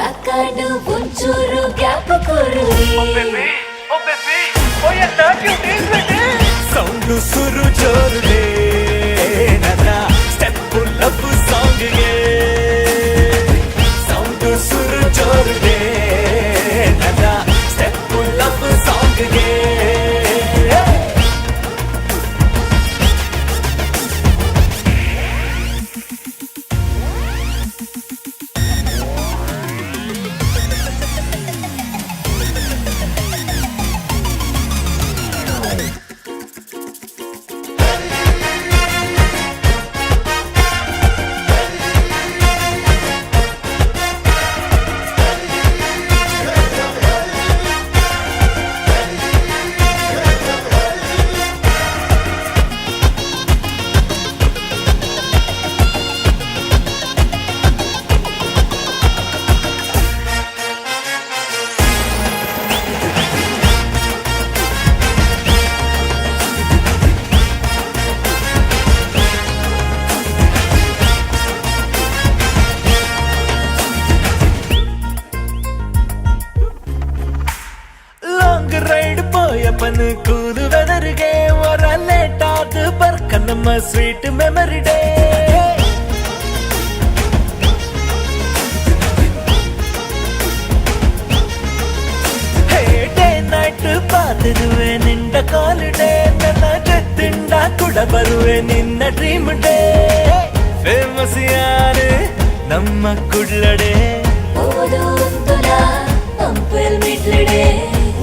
ಕಾಕಾಡು ಒಂಚೂರು ಗ್ಯಾಪ್ ಕೊರುವೆ. ಸೌಂಡು ಸುರು ಜೋರುಡೆ ನನ್ನ ಸ್ಟೆಪ್ ಲವ್ ಸಾಂಗ್ಗೆ. ಸೌಂಡು ಸುರು ಜೋರುಡೆ ನನ್ನ ಸ್ಟೆಪ್ ಲವ್ ಸಾಂಗ್ಗೆ. ಲಾಂಗ್ ರೈಡ್ ಪೋಯಪ್ಪನ ಕೂದು ವೆದರ್ಗೆ ವರ ಲೇಟ್ ಆದ ಬರ್ಕ ನಮ್ಮ sweet memory day. Hey, day night ಪಾತಿರುವೆ ನಿಂಡ ಕಾಲ್ ಡೇ. ನನ್ನ ಜೊತ್ತಿಂಡ ಕೂಡ ಬರುವೆ ನಿನ್ನ dream day. Famous ಯಾರು ನಮ್ಮ ಕುಡ್ಲಡೆ. ಪಂಪಲ್ ಮಿಡ್ಲಡೆ.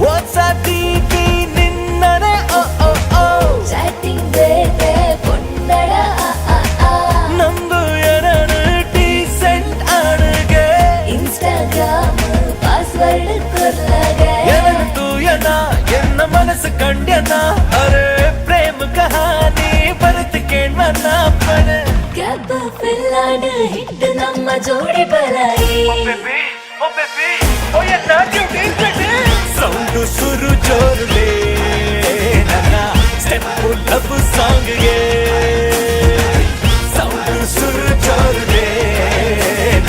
ವಾಟ್ಸ್ಆಪ್ ಡಿಪಿ ನಿನ್ನನೆ ಓ ಓ ಓ. ಚಾಟಿಂಗ್ ಬೇತೆ ಪೊನ್ನಡ ಆ ಆ ಆ. ನಂಬು ಎರಡು ಡೀಸೆಂಟ್ ಆಡುಗೆ. ಇನ್ಸ್ಟಾಗ್ರಾಮ್ ಪಾಸ್ವರ್ಡ್ ಕೊರ್ಲಾಗೆ. ಎವನು ತೂಯನ ಎನ್ನ ಮನಸ್ಸು ಕಂಡ್ಯನ. ಅರೆ ಪ್ರೇಮ ಕಹಾನಿ ಬರುತ್ತ ಕೇಣ್ವನ ಪಣ. ಗ್ಯಾಪ್ ಫಿಲ್ಲಾಡ್ ಹಿಟ್ ನಮ್ಮ ಜೋಡಿ ಬಲಾಯಿ. ಸೌಂಡು ಸುರು ಜೋರುಡೆ ನನ್ನ ಸ್ಟೆಪ್ ಲವ್ ಸಾಂಗ್ಗೆ. ಸೌಂಡು ಸುರು ಜೋರುಡೆ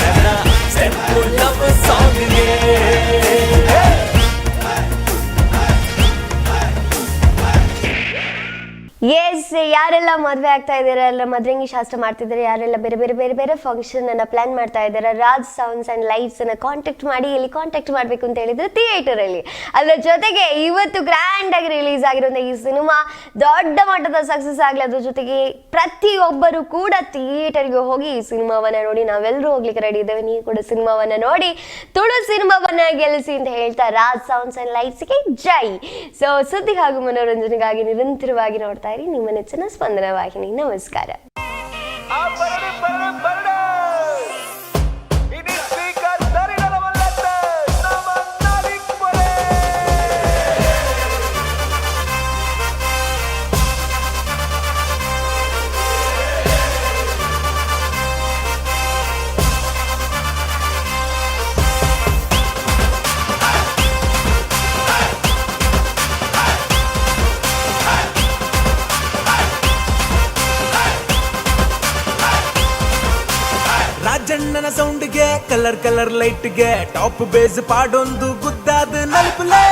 ನನ್ನ ಸ್ಟೆಪ್ ಲವ್ ಸಾಂಗ್ಗೆ. ಎಸ್, ಯಾರೆಲ್ಲ ಮದುವೆ ಆಗ್ತಾ ಇದ್ದೀರಾ, ಎಲ್ಲ ಮದ್ರಂಗಿ ಶಾಸ್ತ್ರ ಮಾಡ್ತಿದ್ದಾರೆ, ಯಾರೆಲ್ಲ ಬೇರೆ ಬೇರೆ ಬೇರೆ ಬೇರೆ ಫಂಕ್ಷನ್ ಅನ್ನ ಪ್ಲಾನ್ ಮಾಡ್ತಾ ಇದ್ದಾರೆ, ರಾಜ್ sounds and lights ಅನ್ನ ಕಾಂಟ್ಯಾಕ್ಟ್ ಮಾಡಿ. ಎಲ್ಲಿ ಕಾಂಟ್ಯಾಕ್ಟ್ ಮಾಡಬೇಕು ಅಂತ ಹೇಳಿದ್ರೆ ಥಿಯೇಟರ್ ಅಲ್ಲಿ. ಅದರ ಜೊತೆಗೆ ಇವತ್ತು ಗ್ರ್ಯಾಂಡ್ ಆಗಿ ರಿಲೀಸ್ ಆಗಿರುವಂಥ ಈ ಸಿನಿಮಾ ದೊಡ್ಡ ಮಟ್ಟದ ಸಕ್ಸಸ್ ಆಗಲಿ. ಅದ್ರ ಜೊತೆಗೆ ಪ್ರತಿಯೊಬ್ಬರು ಕೂಡ ಥಿಯೇಟರ್ಗೆ ಹೋಗಿ ಈ ಸಿನಿಮಾವನ್ನ ನೋಡಿ. ನಾವೆಲ್ಲರೂ ಹೋಗ್ಲಿಕ್ಕೆ ರೆಡಿ ಇದ್ದೇವೆ. ನೀವು ಕೂಡ ಸಿನಿಮಾವನ್ನ ನೋಡಿ ತುಳು ಸಿನಿಮಾವನ್ನ ಗೆಲ್ಲಿಸಿ ಅಂತ ಹೇಳ್ತಾ ರಾಜ್ ಸೌಂಡ್ಸ್ ಅಂಡ್ ಲೈಟ್ಸ್ಗೆ ಜೈ. ಸೊ ಸುದ್ದಿ ಹಾಗೂ ಮನೋರಂಜನೆಗಾಗಿ ನಿರಂತರವಾಗಿ ನೋಡ್ತಾ ಇರಿ ನಿಮ್ಮ ನೆಚ್ಚಿನ ಸ್ಪಂದನ ವಾಹಿನಿ. ನಮಸ್ಕಾರ. ರಾಜಣ್ಣನ ಸೌಂಡ್ಗೆ ಕಲರ್ ಕಲರ್ ಲೈಟ್ಗೆ ಟಾಪ್ ಬೇಸ್ ಪಾಡೊಂದು ಗುದ್ದಾದ ನಲ್ಪಲೆ.